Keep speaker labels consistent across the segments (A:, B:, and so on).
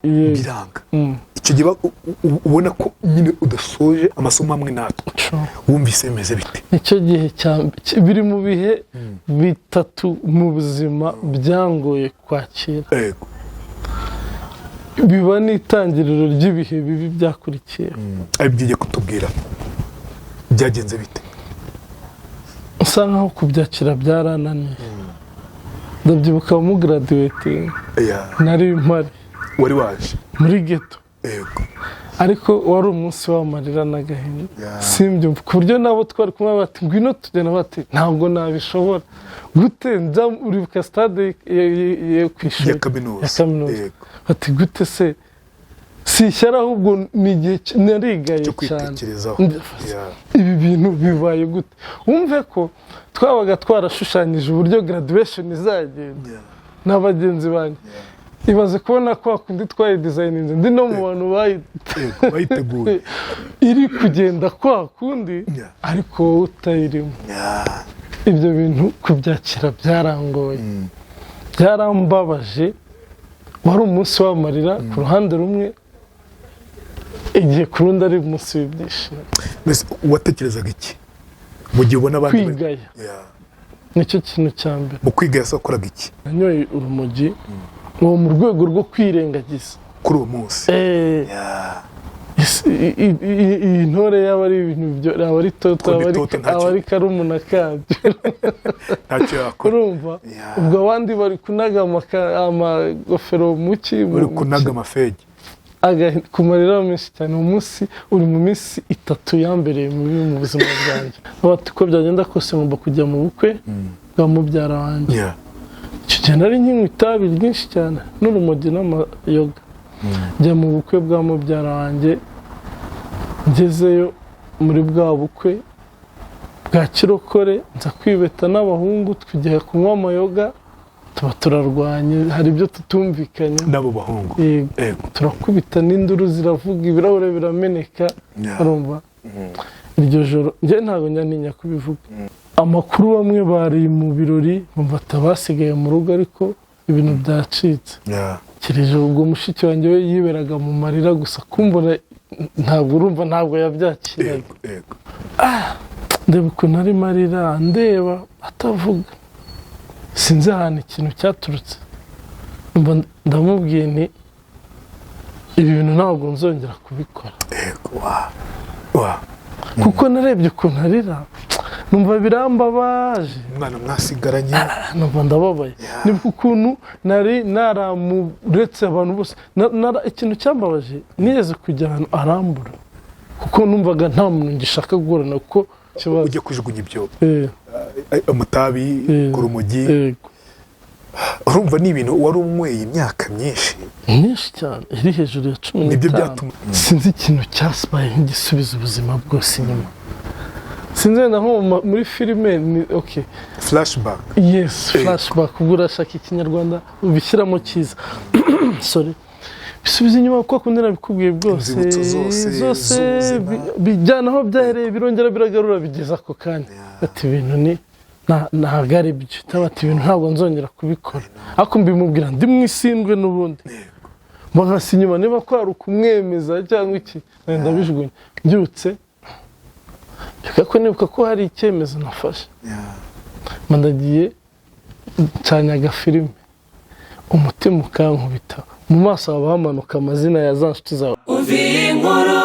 A: Yego.
B: Biranga. Icyo gihe ubona ko nyine udasoje amasomo amwe natwe.
A: True.
B: Wumvise bimeze bite?
A: Nicyo gihe biri mu bihe bitatu mu buzima byangoye kwakira. Biba n'itangiriro ry'ibihe bibi byakurikiye.
B: Ari byo ugiye kutubwira, byagenze bite?
A: Usa nkaho kubyakira byarananiye. Ndabyibuka mu graduating, nari mpari.
B: Wari waje?
A: Muri ghetto. Ariko wari umunsi w'amarira n'agahinda. Simbyumva ku buryo nabo twari kumwe bati: "Ngwino tugenda." Bati: "Ntabwo nabishobora." Gute nza? Uribuka stade yo ku ishuri?
B: Ya kaminuza.
A: Ya kaminuza. Bati: "Gute se?" Si ishyari, ahubwo ni igihe narigaye
B: cyo
A: cyane.
B: Kwitekerezaho.
A: Ibi bintu bibaye gute? Wumve ko twabaga twarashushanyije uburyo graduation izagenda na bagenzi banjye. Ibaze kubona kwa kundi twayidesigninze, ndi no mu bantu
B: Yego, bayiteguye.
A: iri kugenda kwa kundi, ariko wowe utayirimo. Ibyo bintu kubyakira byarangoye, byarambabaje. Wari umunsi w'amarira ku ruhande rumwe, igihe ku rundi ari umunsi w'ibyishimo.
B: Mbese watekerezaga iki mu gihe ubona abandi
A: Kwigaya. Nicyo kintu cya mbere.
B: Mu kwigaya se wakoraga iki?
A: Nanyoye urumogi uwo mu rwego rwo kwirengagiza.
B: Kuri uwo munsi?
A: Iyi ntore yaba ari ibintu yaba ari toto,
B: Ko ni
A: aba ari
B: toto, ntacyo.
A: aba ari karumuna kabyo.
B: Ntacyo yakora.
A: Urumva, ubwo abandi bari kunaga amagofero mu ki
B: Uri kunaga amafegi.
A: Ku marira menshi cyane. Uwo munsi uri mu minsi 3 yambereye mibi mu buzima bwanjye. Bati uko byagenda kose ngomba kujya mu bukwe bwa mubyara wanjye. Icyo gihe nari nkinywa itabi ryinshi cyane n'urumogi n'amayoga. Njya mu bukwe bwa mubyara wanjye. Ngezeyo muri bwa bukwe bwa kirokore, nza kwibeta n'abahungu, tujya kunywa amayoga, tuba turarwanye, hari ibyo tutumvikanye.
B: N'abo bahungu?
A: Yego. Turakubita n'induru ziravuga, ibirahure birameneka. Urumva, iryo joro njye ntabwo njya ntinya kubivuga. Amakuru, bamwe bari mu birori bumva basigaye mu rugo, ariko ibintu byacitse. Kirije ubwo mushiki wanjye we yiberaga mu marira gusa, kumbona ntabwo, urumva, ntabwo yabyakiraga.
B: yego yego
A: Ndeba ukuntu arimo arira, ndeba atavuga, sinzi ahantu ikintu cyaturutse. Numva ndamubwiye nti: "Ibi bintu ntabwo nzongera kubikora."
B: yego wa wa
A: Kuko narebye ukuntu arira, numva birambabaje.
B: Umwana mwasigaranye.
A: Numva ndababaye. Nibuka ukuntu nari naramuretse abantu bose. Ikintu cyambabaje, nigeze kujya ahantu arambura, kuko numvaga nta muntu ngishaka guhura kuko ikibazo.
B: Ujya kujugunya ibyo amatabi ku rumogi?
A: Yego.
B: Urumva ni ibintu wari unyweye imyaka myinshi.
A: Myinshi cyane, iri hejuru ya cumi
B: Nibyo
A: n'itanu. Sinzi ikintu cyasibaye nk'igisubiza ubuzima bwose inyuma. Sinzi, wenda nko muri filime ni okay.
B: Flashback.
A: Yes, flashback. Ubwo urashaka ikinyarwanda ubishyiramo cyiza, sorry. Bisubiza inyuma kuko kundi nabikubwiye bwose.
B: Inzibutso zose
A: zose
B: z'ubuzima.
A: Bijyana aho byahereye, birongera biragarura, bigeza ako kanya. Ati: "Ibintu ni ntabwo ari byo." Cyangwa ati: "Ibintu ntabwo nzongera kubikora." Ariko mbimubwira ndi mu isindwe n'ubundi, mba nkasa inyuma, niba kwari ukumwemeza cyangwa iki, ndabijugunya. Mbyutse reka ko nibuka ko hari icyemezo nafashe. Mba ndagiye ncanye agafilime, umutima ukankubita mu maso, haba hamanuka amazina ya za nshuti zawe.
C: Umva iyi nkuru,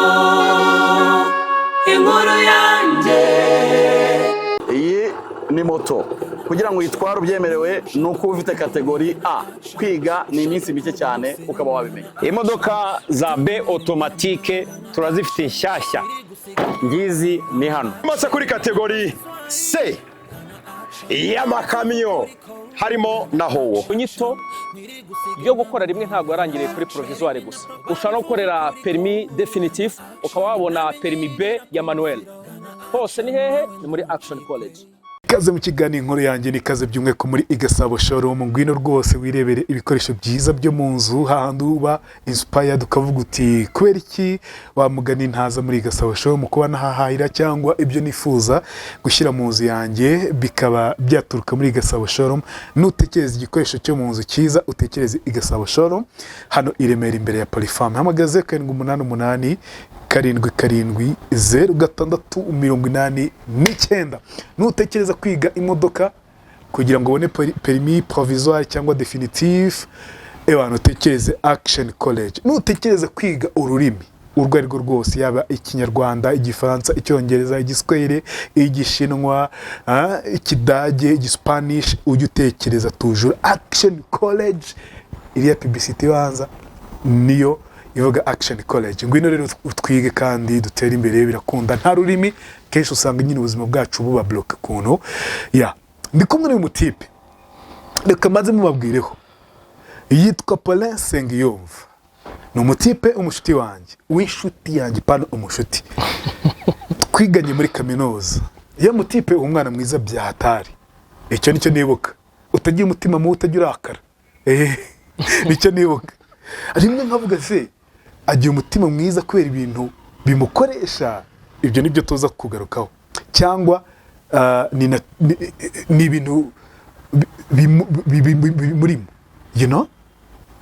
C: inkuru yanjye.
D: Iyi ni moto, kugira ngo uyitware ubyemerewe ni uko uba ufite catégorie A. Kwiga ni iminsi mike cyane ukaba wabimenya.
E: Imodoka za B automatique turazifite nshyashya, ngizi ni hano.
F: Mase kuri catégorie C y'amakamyo harimo na HOWO.
G: Inyito yo gukora rimwe ntabwo yarangiriye kuri provisoire gusa. Ushobora no gukorera permis définitif, ukaba wabona permis B ya manuel. Hose ni hehe? Ni muri Action College.
B: Ikaze mu kiganiro Inkuru Yanjye, ni ikaze by'umwihariko muri Igasabo Showroom. Ngwino rwose wirebere ibikoresho byiza byo mu nzu, hahandi uba inspired ukavuga uti: "Kubera iki wa mugani ntaza muri Igasabo Showroom kuba nahahahira, cyangwa ibyo nifuza gushyira mu nzu yanjye bikaba byaturuka muri Igasabo Showroom?" Nutekereza igikoresho cyo mu nzu cyiza, utekereze Igasabo Showroom, hano i Remera imbere ya Polyfam. Hamagaze 788770689. Nutekereza kwiga imodoka kugira ngo ubone permis provisoire cyangwa définitif, ewana, utekereze Action College. Nutekereza kwiga ururimi urwo ari rwo rwose, yaba Ikinyarwanda, Igifaransa, Icyongereza, Igiswahili, Igishinwa, Ikidage, Igispanish, ujye utekereza toujours Action College. Iriya publicité ibanza niyo ivuga Action College. Ngwino rero twige kandi dutere imbere, birakunda. Nta rurimi, kenshi usanga nyine ubuzima bwacu buba bloqué ukuntu. Ya, ndi kumwe n'uyu mutipe, reka maze mubabwireho. Yitwa Paulin Nsengiyumva, ni umutipe, umushuti wanjye, w'inshuti yanjye, pana umushuti, twiganye muri kaminuza. Iyo mutipe, umwana mwiza bya hatari, icyo nicyo nibuka, utagira umutima mubi, utajya urakara. Nicyo nibuka. Rimwe nkavuga: "Se agira umutima mwiza kubera ibintu bimukoresha?" Ibyo nibyo tuza kugarukaho, cyangwa ni ibintu bimurimo.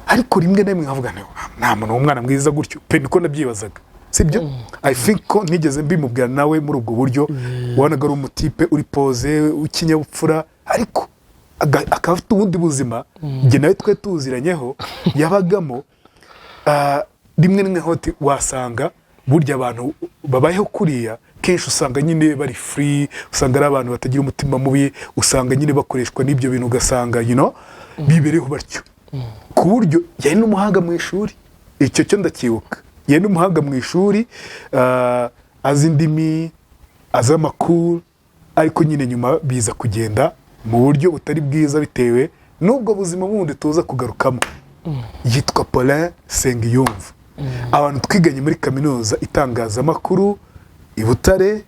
B: Ariko rimwe na rimwe nkavuga nti: "Nta muntu w'umwana mwiza gutyo pe." Niko nabyibazaga, sibyo? I think ko ntigeze mbimubwira nawe muri ubwo buryo. Wabonaga ari umutipe uri posé, w'ikinyabupfura, ariko akaba afite ubundi buzima njye nawe twe tuziranyeho yabagamo. Rimwe rimwe hoti wasanga burya abantu babayeho kuriya, kenshi usanga nyine bari free, usanga ari abantu batagira umutima mubi, usanga nyine bakoreshwa n'ibyo bintu, ugasanga bibereho batyo, ku buryo yari n'umuhanga mu ishuri. Icyo cyo ndacyibuka, yari n'umuhanga mu ishuri, azi indimi, azi amakuru, ariko nyine nyuma biza kugenda mu buryo butari bwiza bitewe n'ubwo buzima bundi tuza kugarukamo. Yitwa Paulin Nsengiyumva. Abantu twiganye muri kaminuza itangazamakuru i Butare,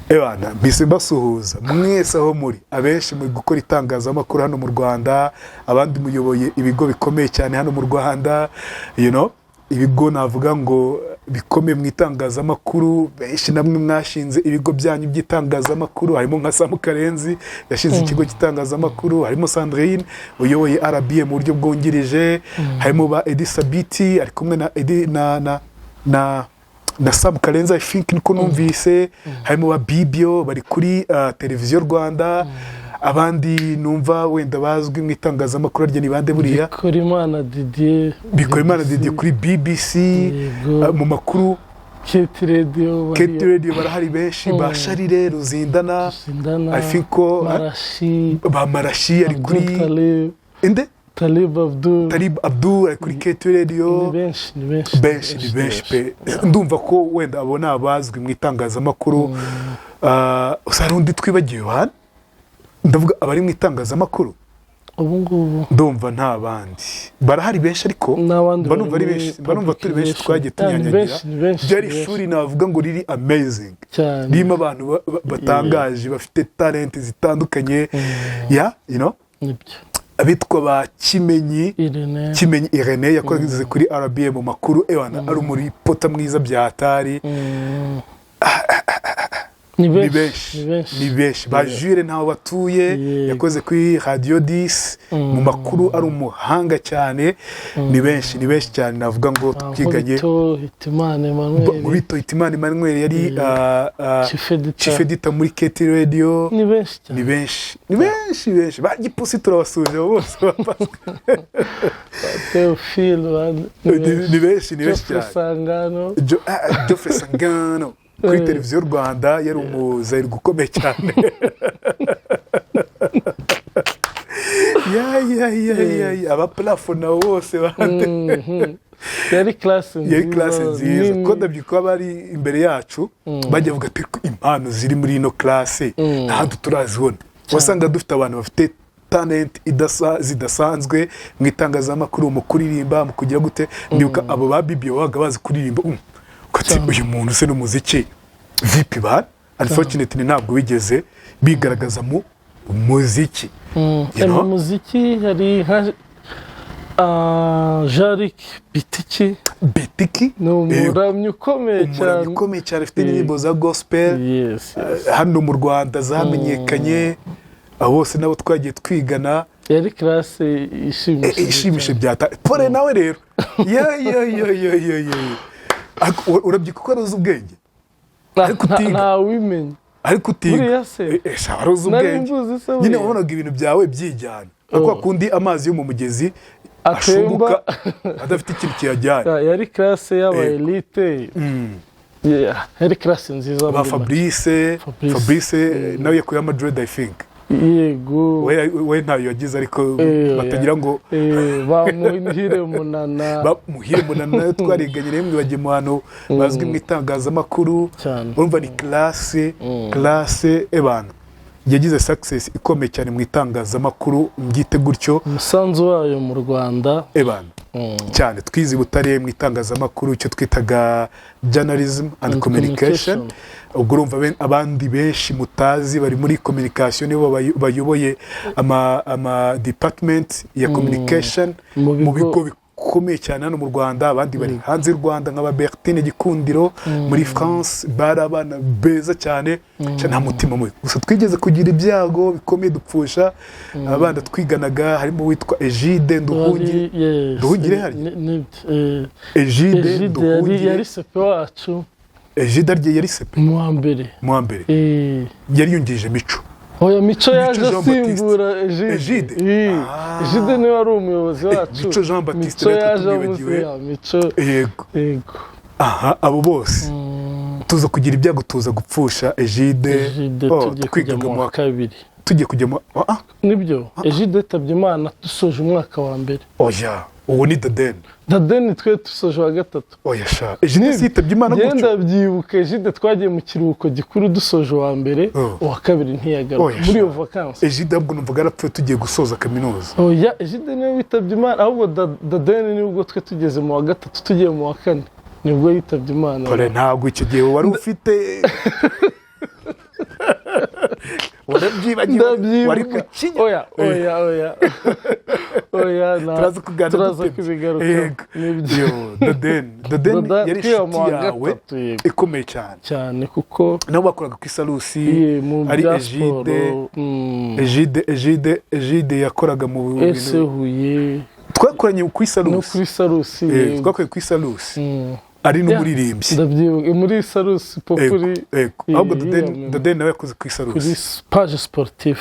B: ebana, mpise mbasuhuza mwese aho muri. Abenshi muri gukora itangazamakuru hano mu Rwanda, abandi muyoboye ibigo bikomeye cyane hano mu Rwanda, ibigo navuga ngo bikomeye mu itangazamakuru. Benshi namwe mwashinze ibigo byanyu by'itangazamakuru, harimo nka Samu Karenzi yashinze ikigo cy'itangazamakuru, harimo Sandrine uyoboye RBA mu buryo bwungirije, harimo ba Edi Sabiti ari kumwe na Edi na Sam Karenzi, I think niko numvise, harimo ba Bibio bari kuri Televiziyo Rwanda. Abandi numva wenda bazwi mu itangazamakuru rye ni bande buriya?
A: Bikorimana Didier.
B: Bikorimana
A: BBC.
B: Didier kuri BBC.
A: Yego.
B: Mu makuru.
A: KT Radio.
B: KT Radio barahari benshi, ba Sharire Ruzindana.
A: Ruzindana.
B: I think ko
A: Marashi.
B: Ba Marashi ari
A: Abdul
B: kuri
A: Talib.
B: Inde?
A: Talib Abdul.
B: Talib Abdul ari kuri KT Radio.
A: Ni benshi, ni benshi.
B: Benshi, ni benshi pe. Ndumva ko wenda abo ni abazwi mu itangazamakuru. Gusa hari undi twibagiwe hano, ndavuga abari mu itangazamakuru.
A: Ubu ngubu?
B: Ndumva nta bandi, barahari benshi, ariko
A: N'abandi
B: mba numva ari
A: bari muri
B: benshi, mba numva turi benshi, twagiye
A: Yeah, ni
B: tunyanyagira.
A: benshi, ni benshi,
B: Byari
A: ni benshi.
B: ishuri navuga ngo riri amazing,
A: Cyane.
B: ririmo abantu batangaje, bafite talent zitandukanye, ya
A: Nibyo.
B: abitwa ba Kimenyi.
A: Irene.
B: Kimenyi Irene yakoze kuri RBA mu makuru, ewana, ari umuripota mwiza bya hatari.
A: Ni
B: Ni
A: benshi.
B: benshi.
A: Ni benshi.
B: Ni benshi. Ba Jure ntaho batuye,
A: Yego.
B: yakoze kuri Radio 10 mu makuru, ari umuhanga cyane. Ni benshi, ni benshi cyane navuga ngo twiganye.
A: Nkubito Hitimana Emmanuel.
B: Nkubito Hitimana Emmanuel yari
A: Chief editor.
B: Chief editor muri KT Radio.
A: Ni benshi cyane.
B: Ni benshi, ni benshi, benshi. Ba Gipusi turabasuje, abo bose.
A: Theophile
B: Ni benshi, ni benshi
A: Geoffrey
B: cyane.
A: Sangano.
B: Geoffrey Sangano kuri Televiziyo Rwanda, yari umuzayirwa ukomeye cyane. Ya ya ya ya ya, abaplafo nabo bose bande?
A: Yari classe nziza.
B: Yari classe nziza.
A: Nini.
B: Ko ndabyibuka bari imbere yacu, bajya bavuga ati: "Impano ziri muri ino classe nta handi turazibona." Wasanga dufite abantu bafite talent zidasanzwe mu itangazamakuru, mu kuririmba, mu kugira gute. Ndibuka abo ba Bibiyo babaga bazi kuririmba, ukati: "Uyu muntu se n'umuziki vipi?" Ba unfortunately ntabwo bigeze bigaragaza mu Umuziki. You know?
A: Mu muziki hari nka Jaric Bitiki.
B: Bitiki.
A: Ni umuramyi ukomeye
B: Umuramyi
A: cyane.
B: ukomeye cyane, afite indirimbo za gospel hano mu Rwanda zamenyekanye. Abo bose nabo twagiye twigana.
A: Yari classe ishimishije.
B: Ishimishe byata pole nawe rero. Yo yo yo yo yo yo! Ariko urabyibuka ko wari uzi ubwenge? Ariko utiga.
A: Ntawimenya.
B: Ariko utiga.
A: Buriya se?
B: Sha, wari uzi
A: Nari
B: ubwenge.
A: mbuzi se
B: Nyine
A: buriya?
B: wabonaga ibintu byawe byijyana nka kwa kundi amazi yo mu mugezi
A: Atemba.
B: ashunguka adafite ikintu kiyajyanye.
A: Yari classe y'aba elite. Yeah, yari classe nziza
B: Ba
A: muri make.
B: Fabrice.
A: Fabrice.
B: Fabrice nawe yakuyeho amadread, I think.
A: Yego.
B: We ntayo yagize, ariko batagira ngo
A: Ba Muhire Munana.
B: Muhire Munana nayo twariganye rimwe, bagiye mu hantu bazwi mu itangazamakuru.
A: Cyane.
B: Urumva ni classe ebana yagize success ikomeye cyane mu itangazamakuru, mbyite gutyo.
A: Umusanzu wayo mu Rwanda.
B: Ebana cyane. Twize i Butare mu itangazamakuru, icyo twitaga journalism and
A: And
B: communication.
A: communication.
B: Ubwo urumva abandi benshi mutazi bari muri communication nibo bayoboye ama department ya communication
A: Mu
B: mu bigo bikomeye cyane hano mu Rwanda. Abandi bari hanze y'u Rwanda nka ba Bertine Gikundiro muri France. Bari abana beza cyane cyane, nta mutima mubi. Gusa twigeze kugira ibyago bikomeye, dupfusha abana twiganaga, harimo uwitwa Egide Nduhungire.
A: Yes,
B: Nduhungire hari?
A: Egide
B: Egide
A: yari
B: Nduhungire.
A: Yari CP wacu.
B: Egide arye yari CP?
A: Mu wa mbere.
B: Mu wa mbere. Yari yungirije Mico.
A: Oya, Mico yaje
B: Jean Baptiste.
A: asimbura Egide.
B: Egide?
A: Egide niwe wari umuyobozi wacu.
B: Mico Jean Baptiste
A: Mico
B: natwe
A: yaje
B: tumwibagiwe.
A: amusiya Mico.
B: Yego.
A: Yego.
B: Aha, abo bose tuza kugira ibyago, tuza gupfusha Egide.
A: Egide
B: Oh,
A: tugiye kujya
B: twigaga
A: mu wa kabiri.
B: Tugiye kujya mu ah.
A: Nibyo, Egide yitabye Imana dusoje umwaka wa mbere.
B: Oya, uwo ni Daden.
A: Dadeni twe dusoje wa gatatu.
B: Oya sha, Egide si yitabye Imana gutyo?
A: Genda byibuka, Egide twagiye mu kiruhuko gikuru dusoje uwa mbere, uwa kabiri ntiyagaruka
B: Oya
A: muri
B: sha.
A: iyo vacances.
B: Egide ahubwo numvaga yarapfuye tugiye gusoza kaminuza.
A: Oya, Egide niwe witabye Imana, ahubwo Dadeni nibwo twe tugeze mu wa gatatu tugiye mu wa kane nibwo yitabye Imana.
B: Pole, ntabwo icyo gihe wari ufite, warabyibagiwe, wari mu
A: Ndabyibuka.
B: kinya.
A: Oya, oya, oya, oya,
B: Turaza kuganira
A: turaza
B: dutebye.
A: kubigaruka.
B: Yego.
A: Nibyo.
B: Yo, Daden, Daden
A: Dada
B: yari
A: twiga mu
B: inshuti
A: wa
B: yawe
A: gatatu, yego.
B: ikomeye cyane.
A: Cyane, kuko
B: nabo bakoraga ku Isalusi.
A: Ye, mu
B: Ari
A: bya
B: Egide.
A: siporo.
B: Egide, Egide, Egide yakoraga mu
A: Ese
B: bintu
A: Huye.
B: Twakoranye ku Isalusi.
A: No kuri Salusi. Yego.
B: Twakoranye ku Isalusi, ari n'umuririmbyi.
A: Ndabyibuka muri Salusi Populi.
B: Yego. Ahubwo Daden, Daden nawe yakoze ku
A: Kuri
B: Isalusi.
A: Page sportif.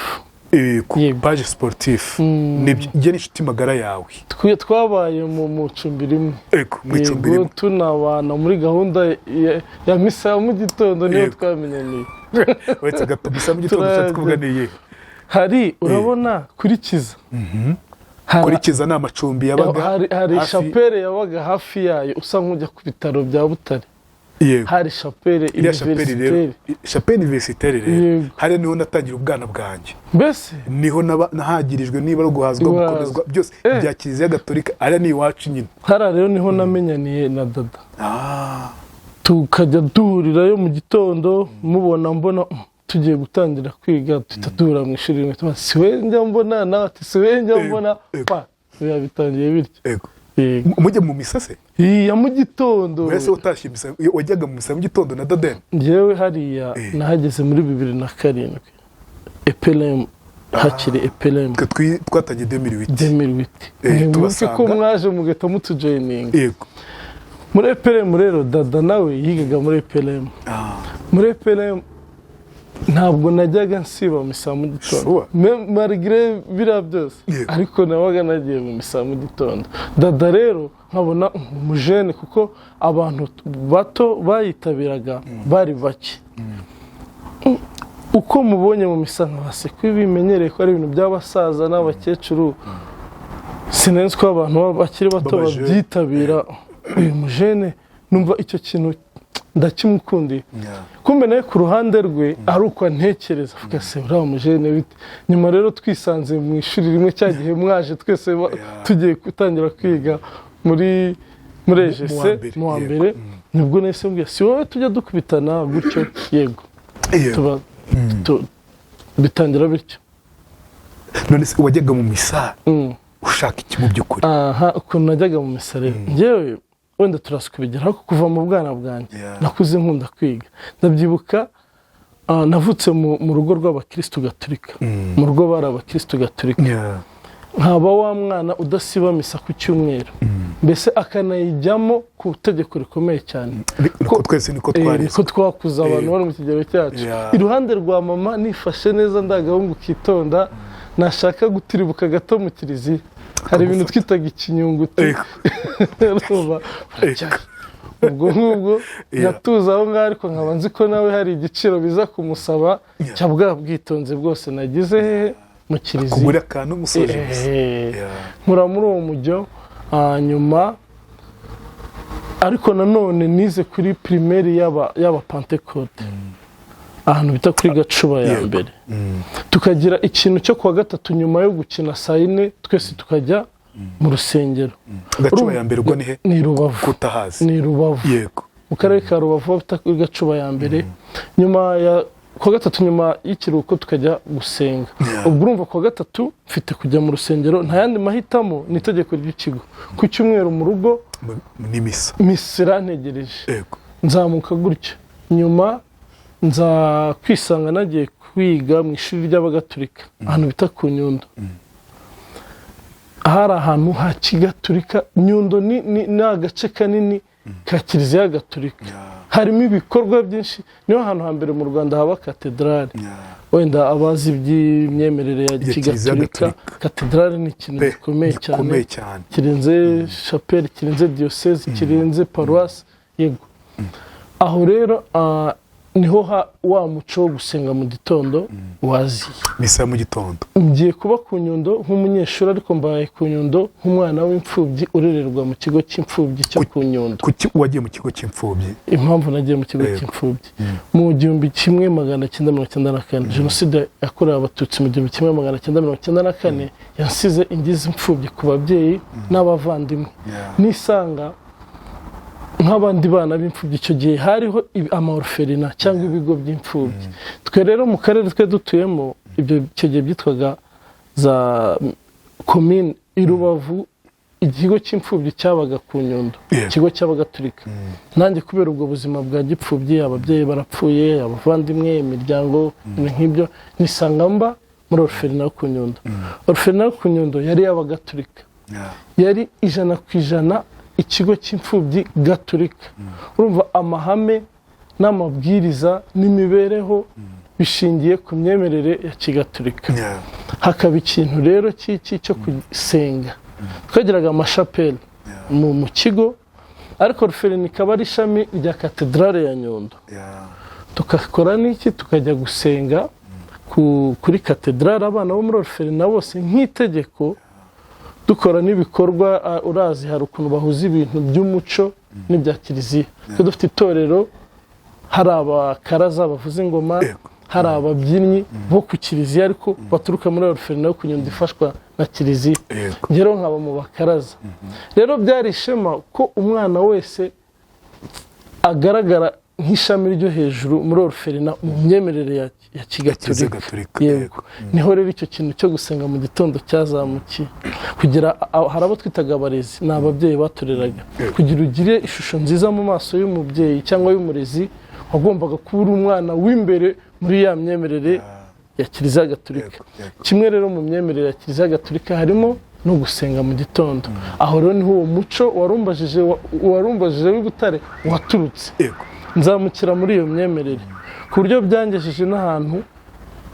B: Ku page sportif. Nibyo, njye n'inshuti magara yawe.
A: Twe twabaye mu cumbi rimwe.
B: Yego, mu icumbi
A: Yego,
B: rimwe.
A: tunabana muri gahunda ya misa ya mu gitondo, niyo twamenyaniye.
B: Uretse gato, misa mu gitondo ushatse kuvuga ni iyihe?
A: Hari, urabona kuri Kiza.
B: Kuri Kiza ni amacumbi yabaga
A: Hari
B: hafi-
A: chapelle yabaga hafi yayo, usa nk'ujya ku bitaro bya Butare.
B: Yego.
A: Hari chapelle
B: Iriya chapelle rero,
A: universitaire.
B: Chapelle universitaire rero,
A: Yego.
B: hariya niho natangira ubwana bwanjye.
A: Mbese
B: niho nahagirijwe, niba ari uguhazwa,
A: Guhazwa.
B: gukomezwa, byose bya Kiliziya Gatolika, hariya ni iwacu nyine.
A: Hariya rero niho namenyaniye na Dada, tukajya duhurirayo mu gitondo, mubona mbona tugiye gutangira kwiga, duhita duhura mu ishuri rimwe, tuba si we njya mbona, nawe ati si we njya mbona, pa biba bitangiye bityo.
B: Yego.
A: Yego.
B: Mujya mu misa se?
A: Ya mu gitondo.
B: Mbese utashye misa, wajyaga mu misa mu gitondo na Daden?
A: Njyewe hariya nahageze muri 2007, EPLM, hakiri EPLM.
B: Twe twatangiye 2008.
A: 2008. Ntibuke
B: Tubasanga.
A: ko mwaje mugahita mutujoyininga
B: Yego.
A: Muri EPLM rero, Dada nawe yigaga muri EPLM. Muri EPLM ntabwo najyaga nsiba misa mu gitondo. Malgré biriya byose, ariko nabaga nagiye mu misa mu gitondo. Dada rero nkabona umujene, kuko abantu bato bayitabiraga bari bake. Uko mubonye mu misa nkabase ko bimenyereye ko ari ibintu by'abasaza n'abakecuru, sinzi ko abantu bakiri bato
B: B'abajene.
A: babyitabira. Uyu mujene numva icyo kintu ndakimukundiye. Kumbe nawe ku ruhande rwe ari uko antekereza, avuga se uriya mujene bite. Nyuma rero twisanze mu ishuri rimwe, cya gihe mwaje twese tugiye gutangira kwiga muri
B: Mu wa
A: EGC
B: mbere,
A: mu wa
B: yego.
A: mbere, nibwo nahise mbwira si wowe tujya dukubitana gutyo, yego.
B: Yego.
A: Tuba bitangira bityo.
B: None se wajyaga mu misa ushaka iki mu by'ukuri?
A: Aha, ukuntu najyaga mu misa rero, njyewe wenda turaza kubigeraho, ariko kuva mu bwana bwanjye nakuze nkunda kwiga. Ndabyibuka, navutse mu rugo rw'abakirisitu gatolika. Mu rugo bari abakirisitu gatolika. Nkaba wa mwana udasiba misa ku cyumweru, mbese akanayijyamo ku itegeko rikomeye cyane.
B: Niko twese niko twarezwe.
A: Niko twakuze, abantu bari mu kigero cyacu. Iruhande rwa mama nifashe neza, ndagahungu kitonda, nashaka gutiribuka gato mu kiliziya, hari ibintu twitaga ikinyunguti. Urumva, barajyayo. Ubwo ngubwo ngatuza aho ngaho, ariko nkaba nzi ko nawe hari igiciro biza kumusaba cya bwa bwitonzi bwose nagize hehe? Mu kiliziya.
B: Kugura akantu musoje misa.
A: Nkura muri uwo mujyo. Hanyuma ariko nanone nize kuri primaire y'aba Pentecôte, ahantu bita kuri Gacuba ya mbere. Tukagira ikintu cyo kuwa gatatu, nyuma yo gukina saa 4, twese tukajya mu rusengero.
B: Gacuba ya mbere ubwo ni he?
A: Ni Rubavu.
B: Kutahazi.
A: Ni Rubavu. Mu karere ka Rubavu, aho bita kuri Gacuba ya mbere. Nyuma ya kuwa gatatu, nyuma y'ikiruhuko, tukajya gusenga. Ubwo urumva kuwa gatatu mfite kujya mu rusengero, nta yandi mahitamo, ni itegeko ry'ikigo. Ku cyumweru mu rugo
B: Ni misa.
A: Misa irantegereje. Nzamuka gutyo, nyuma nza kwisanga nagiye kwiga mu ishuri ry'abagatulika, ahantu bita ku Nyundo. Hari ahantu ha kigaturika. Nyundo ni agace kanini ka kiliziya gatulika, harimo ibikorwa byinshi. Niho hantu hambere mu Rwanda haba katedrali. Wenda abazi iby'imyemerere ya
B: Ya Kiliziya
A: kigaturika,
B: Gatolika.
A: Katedrali ni ikintu gikomeye cyane,
B: gikomeye cyane.
A: Kirenze chapelle, kirenze diyoseze, kirenze paruwasi. Yego, aho rero niho wa muco wo gusenga mu gitondo waziye.
B: Misa ya mu gitondo.
A: Ngiye kuba ku Nyundo nk'umunyeshuri, ariko mbaye ku Nyundo nk'umwana w'imfubyi urererwa mu kigo cy'imfubyi cyo ku Nyundo.
B: Kuki wagiye mu kigo cy'imfubyi?
A: Impamvu nagiye mu kigo cy'imfubyi, mu 1994, jenoside yakorewe Abatutsi mu 1994 yansize ingize imfubyi ku babyeyi n'abavandimwe. Nisanga nk'abandi bana b'imfubyi. Icyo gihe hariho amaorphelinat cyangwa ibigo by'imfubyi. Twe rero mu karere twe dutuyemo, ibyo icyo gihe byitwaga za komine i Rubavu, ikigo cy'imfubyi cyabaga ku Nyundo, ikigo cy'abagatulika. Nanjye kubera ubwo buzima bwa gipfubyi, ababyeyi barapfuye, abavandimwe, imiryango, ibintu nk'ibyo, nisanga mba muri orphelinat yo ku Nyundo. Orphelinat yo ku Nyundo yari iy'abagatulika, yari 100% ikigo cy'imfubyi gatulika. Urumva amahame n'amabwiriza n'imibereho bishingiye ku myemerere ya kigatulika. Hakaba ikintu rero cy'iki cyo gusenga. Twagiraga amashapeli mu kigo, ariko orphelinat ikaba ari ishami rya katedrale ya Nyundo. Tugakora n'iki? Tukajya gusenga kuri katedrale, abana bo muri orphelinat bose, nk'itegeko. Dukora n'ibikorwa, urazi hari ukuntu bahuza ibintu by'umuco n'ibya kiliziya. Twe dufite itorero, hari abakaraza bavuza ingoma, hari ababyinnyi bo ku kiliziya, ariko baturuka muri orphelinat yo ku Nyundo ifashwa na kiliziya. Njye rero nkaba mu bakaraza. Rero byari ishema ko umwana wese agaragara nk'ishami ryo hejuru muri orphelinat mu myemerere ya
B: Kiliziya
A: kigatolika.
B: Gatolika.
A: Yego. Niho rero icyo kintu cyo gusenga mu gitondo cyazamukiye. Kugira hari abo twitaga abarezi, ni ababyeyi batureraga. Kugira ugire ishusho nziza mu maso y'umubyeyi cyangwa y'umurezi, wagombaga kuba uri umwana w'imbere muri ya myemerere ya kiliziya gatolika.
B: Yego, yego.
A: Kimwe rero mu myemerere ya kiliziya gatolika harimo no gusenga mu gitondo. Aho rero niho uwo muco warumbajije w'i Butare waturutse. Nzamukira muri iyo myemerere ku buryo byangejeje n'ahantu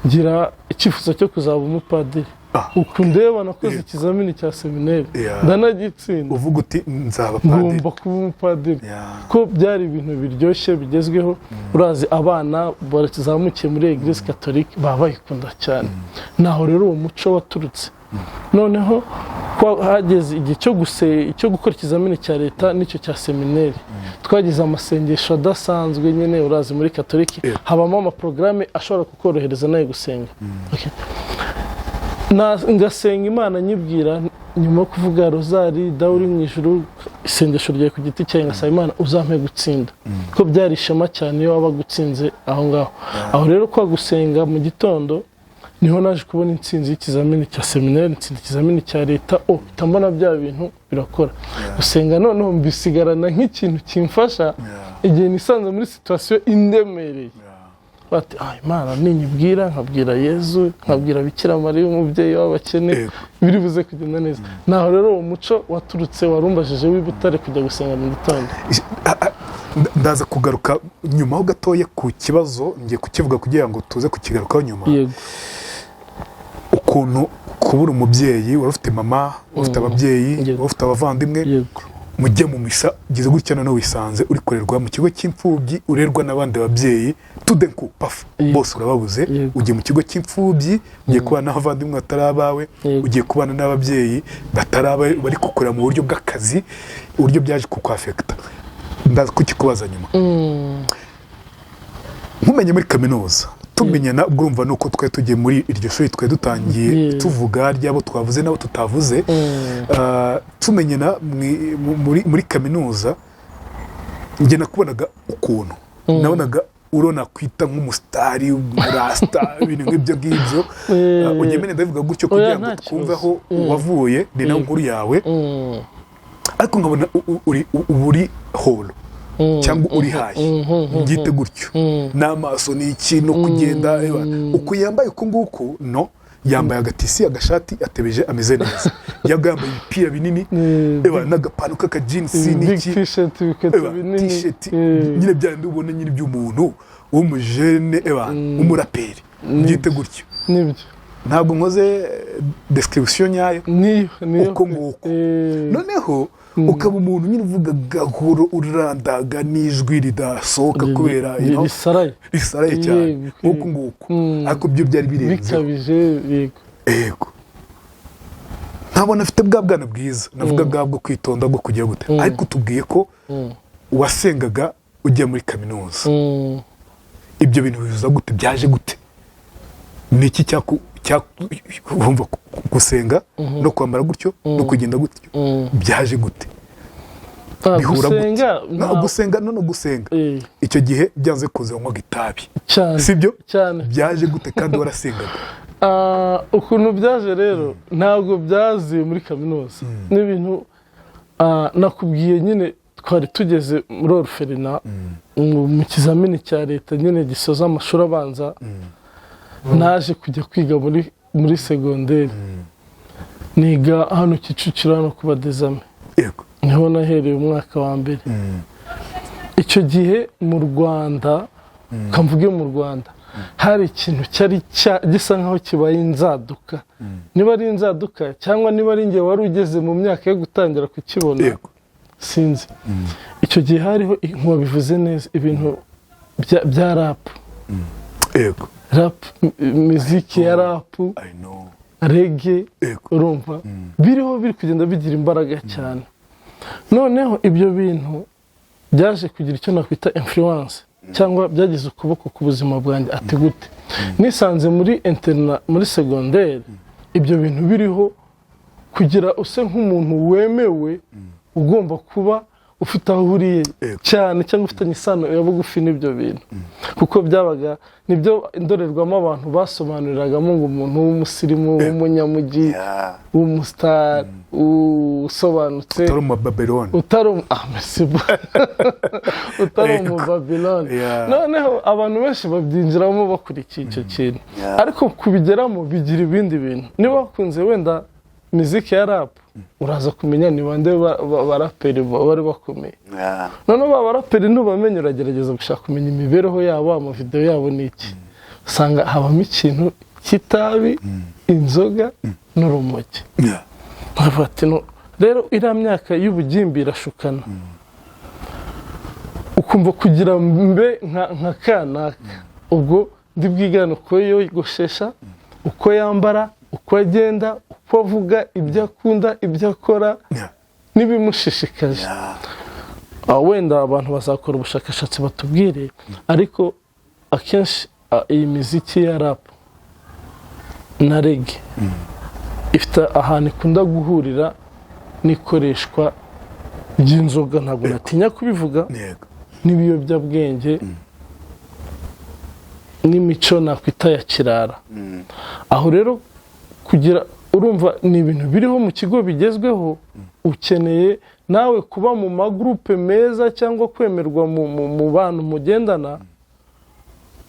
A: ngira icyifuzo cyo kuzaba umupadiri. Uku ndeba nakoze ikizamini cya seminari, ndanagitsinda.
B: Uvuga uti nzaba padiri.
A: Ngomba kuba umupadiri, ko byari ibintu biryoshye bigezweho. Urazi abana bazamukiye muri Église catholique baba bayikunda cyane. Naho rero uwo muco waturutse. Noneho ko hageze igihe cyo gukora ikizamini cya leta n'icyo cya seminari, twagize amasengesho adasanzwe nyine. Urazi muri katolike habamo amaporogaramu ashobora kukorohereza nawe gusenga. Okay. Ngasenga Imana nyibwira, nyuma yo kuvuga rozari, Dawe uri mu ijuru, isengesho ryawe ku giti cyawe, ngasaba Imana uzampe gutsinda, ko byari ishema cyane iyo wabaga utsinze aho ngaho. Aho rero kwa gusenga mu gitondo Niho naje kubona intsinzi y'ikizamini cya seminari, ntsinda ikizamini cya leta. O mpita mbona bya bintu birakora. Gusenga noneho mbisigarana nk'ikintu kimfasha igihe nisanze muri situation indemereye, bati: "Ah, Imana ninyibwira, nkabwira Yezu, nkabwira Bikira Mariya umubyeyi w'abakene, biri buze kugenda neza." Naho rero uwo muco waturutse warumbajije w'i Butare kujya gusenga mu gitondo.
B: Ndaza kugaruka nyuma ho gatoya ku kibazo ngiye kukivuga kugira ngo tuze kukigarukaho nyuma.
A: Yego.
B: Ukuntu kubura umubyeyi, wari ufite mama, wari ufite ababyeyi, wari ufite abavandimwe, mujye mu misa, ugeze gutya noneho wisanze uri kurerwa mu kigo cy'imfubyi, urerwa n'abandi babyeyi, tudenku pafu, bose urababuze. Ugiye mu kigo cy'imfubyi, ugiye kubana n'abavandimwe batari abawe, ugiye kubana n'ababyeyi batari abawe, bari kukurera mu buryo bw'akazi. Uburyo byaje kukwaffecta ndaza kukikubaza nyuma. Nkumenye muri kaminuza, tumenyana, ubwo urumva nuko twari tugiye muri iryo shuri, twari dutangiye tuvuga ry'abo twavuze n'abo tutavuze. Tumenyana muri kaminuza, njye nakubonaga ukuntu nabonaga uro nakwita nk'umusitari, umurasita, ibintu nk'ibyo ngibyo. Ugemene ndabivuga gutyo
A: Oya,
B: kugira ngo
A: nta
B: twumve
A: kibazo.
B: aho wavuye, ni nayo nkuru yawe. Ariko nkabona uba uri holo cyangwa uri high, mbyite gutyo, n'amaso ni iki no kugenda eba, uku yambaye uku nguku, no yambaye agatisi, agashati, atebeje, ameze neza, yaga yambaye ibipira binini, eba, n'agapantaro k'akajinsi
A: big
B: n'iki
A: t-shirt, ibikweto
B: eba,
A: binini.
B: T-shirt nyine bya bindi ubona nyine by'umuntu w'umujene, eba, w'umuraperi, mbyite gutyo.
A: Nibyo.
B: Ntabwo nkoze description nyayo?
A: Niyo, niyo.
B: Uko nguko. Noneho ukaba umuntu nyine uvuga gahoro, urandaga n'ijwi ridasohoka kubera you know,
A: risaraye.
B: Risaraye cyane. Nk'uku nguku, ariko byo byari birenzeho.
A: Bikabije, yego.
B: Yego, ntabona afite bwa bwana bwiza navuga bwa bwo kwitonda, bwo kugira gute, ariko tubwiye ko wasengaga ujya muri kaminuza. Ibyo bintu biza gute? Byaje gute? Ni iki wumva gusenga no kwambara gutyo no kugenda gutyo byaje gute? Bihura gute?
A: Gusenga
B: No gusenga, no gusenga, icyo gihe byanze kuza wanywaga itabi?
A: Cyane.
B: Sibyo?
A: Cyane.
B: Byaje gute kandi warasengaga?
A: Ukuntu byaje rero, ntabwo byaziye muri kaminuza, n'ibintu nakubwiye nyine, twari tugeze muri orphelinat mu kizamini cya leta nyine gisoza amashuri abanza. Naje kujya kwiga muri segonderi, niga hano Kicukiro, hano ku Badezame. Niho nahereye umwaka wa mbere. Icyo gihe mu Rwanda, kamvuge mu Rwanda, hari ikintu cyari gisa nkaho kibaye inzaduka, niba ari inzaduka cyangwa niba ari njye wari ugeze mu myaka yo gutangira kukibona, sinzi. Icyo gihe hariho, ntiwabivuze neza, ibintu bya rap. Rap, miziki ya rap,
B: I know.
A: Reggae. Urumva biriho biri kugenda bigira imbaraga cyane. Noneho ibyo bintu byaje kugira icyo nakwita influence cyangwa byagize ukuboko ku buzima bwanjye. Ati gute? Nisanze muri internat, muri segonderi, ibyo bintu biriho, kugira use nk'umuntu wemewe ugomba kuba ufite aho uhuriye cyane cyangwa ufitanye isano ya bugufi n'ibyo bintu, kuko byabaga nibyo indorerwamo abantu basobanuriragamo ngo umuntu w'umusirimu, w'umunyamujyi, w'umusitari, usobanutse,
B: utari umubabeloni.
A: Utari merci beaucoup. Utari umubabiloni. Noneho abantu benshi babyinjiramo bakurikiye icyo kintu, ariko kubigeramo bigira ibindi bintu. Niba wakunze wenda miziki ya rap, uraza kumenya ni bande baraperi bari bakomeye. Noneho ba baraperi ntubamenye, uragerageza gushaka kumenya imibereho yabo, amavidewo yabo ni iki, usanga habamo ikintu cy'itabi, inzoga n'urumogi. Nkavuga ati: "No." Rero iriya myaka y'ubugimbi irashukana, ukumva kugira mbe nka kanaka, ubwo ndi bwigane uko yogoshesha, uko yambara, uko agenda, uko avuga, ibyo akunda, ibyo akora n'ibimushishikaje. Wenda abantu bazakora ubushakashatsi batubwire, ariko akenshi iyi miziki ya rap na reggae ifite ahantu ikunda guhurira n'ikoreshwa ry'inzoga, ntabwo natinya kubivuga, n'ibiyobyabwenge. N'imico nakwita ya kirara. Aho rero kugira, urumva ni ibintu biriho mu kigo bigezweho, ukeneye nawe kuba mu magurupe meza cyangwa kwemerwa mu bantu mugendana,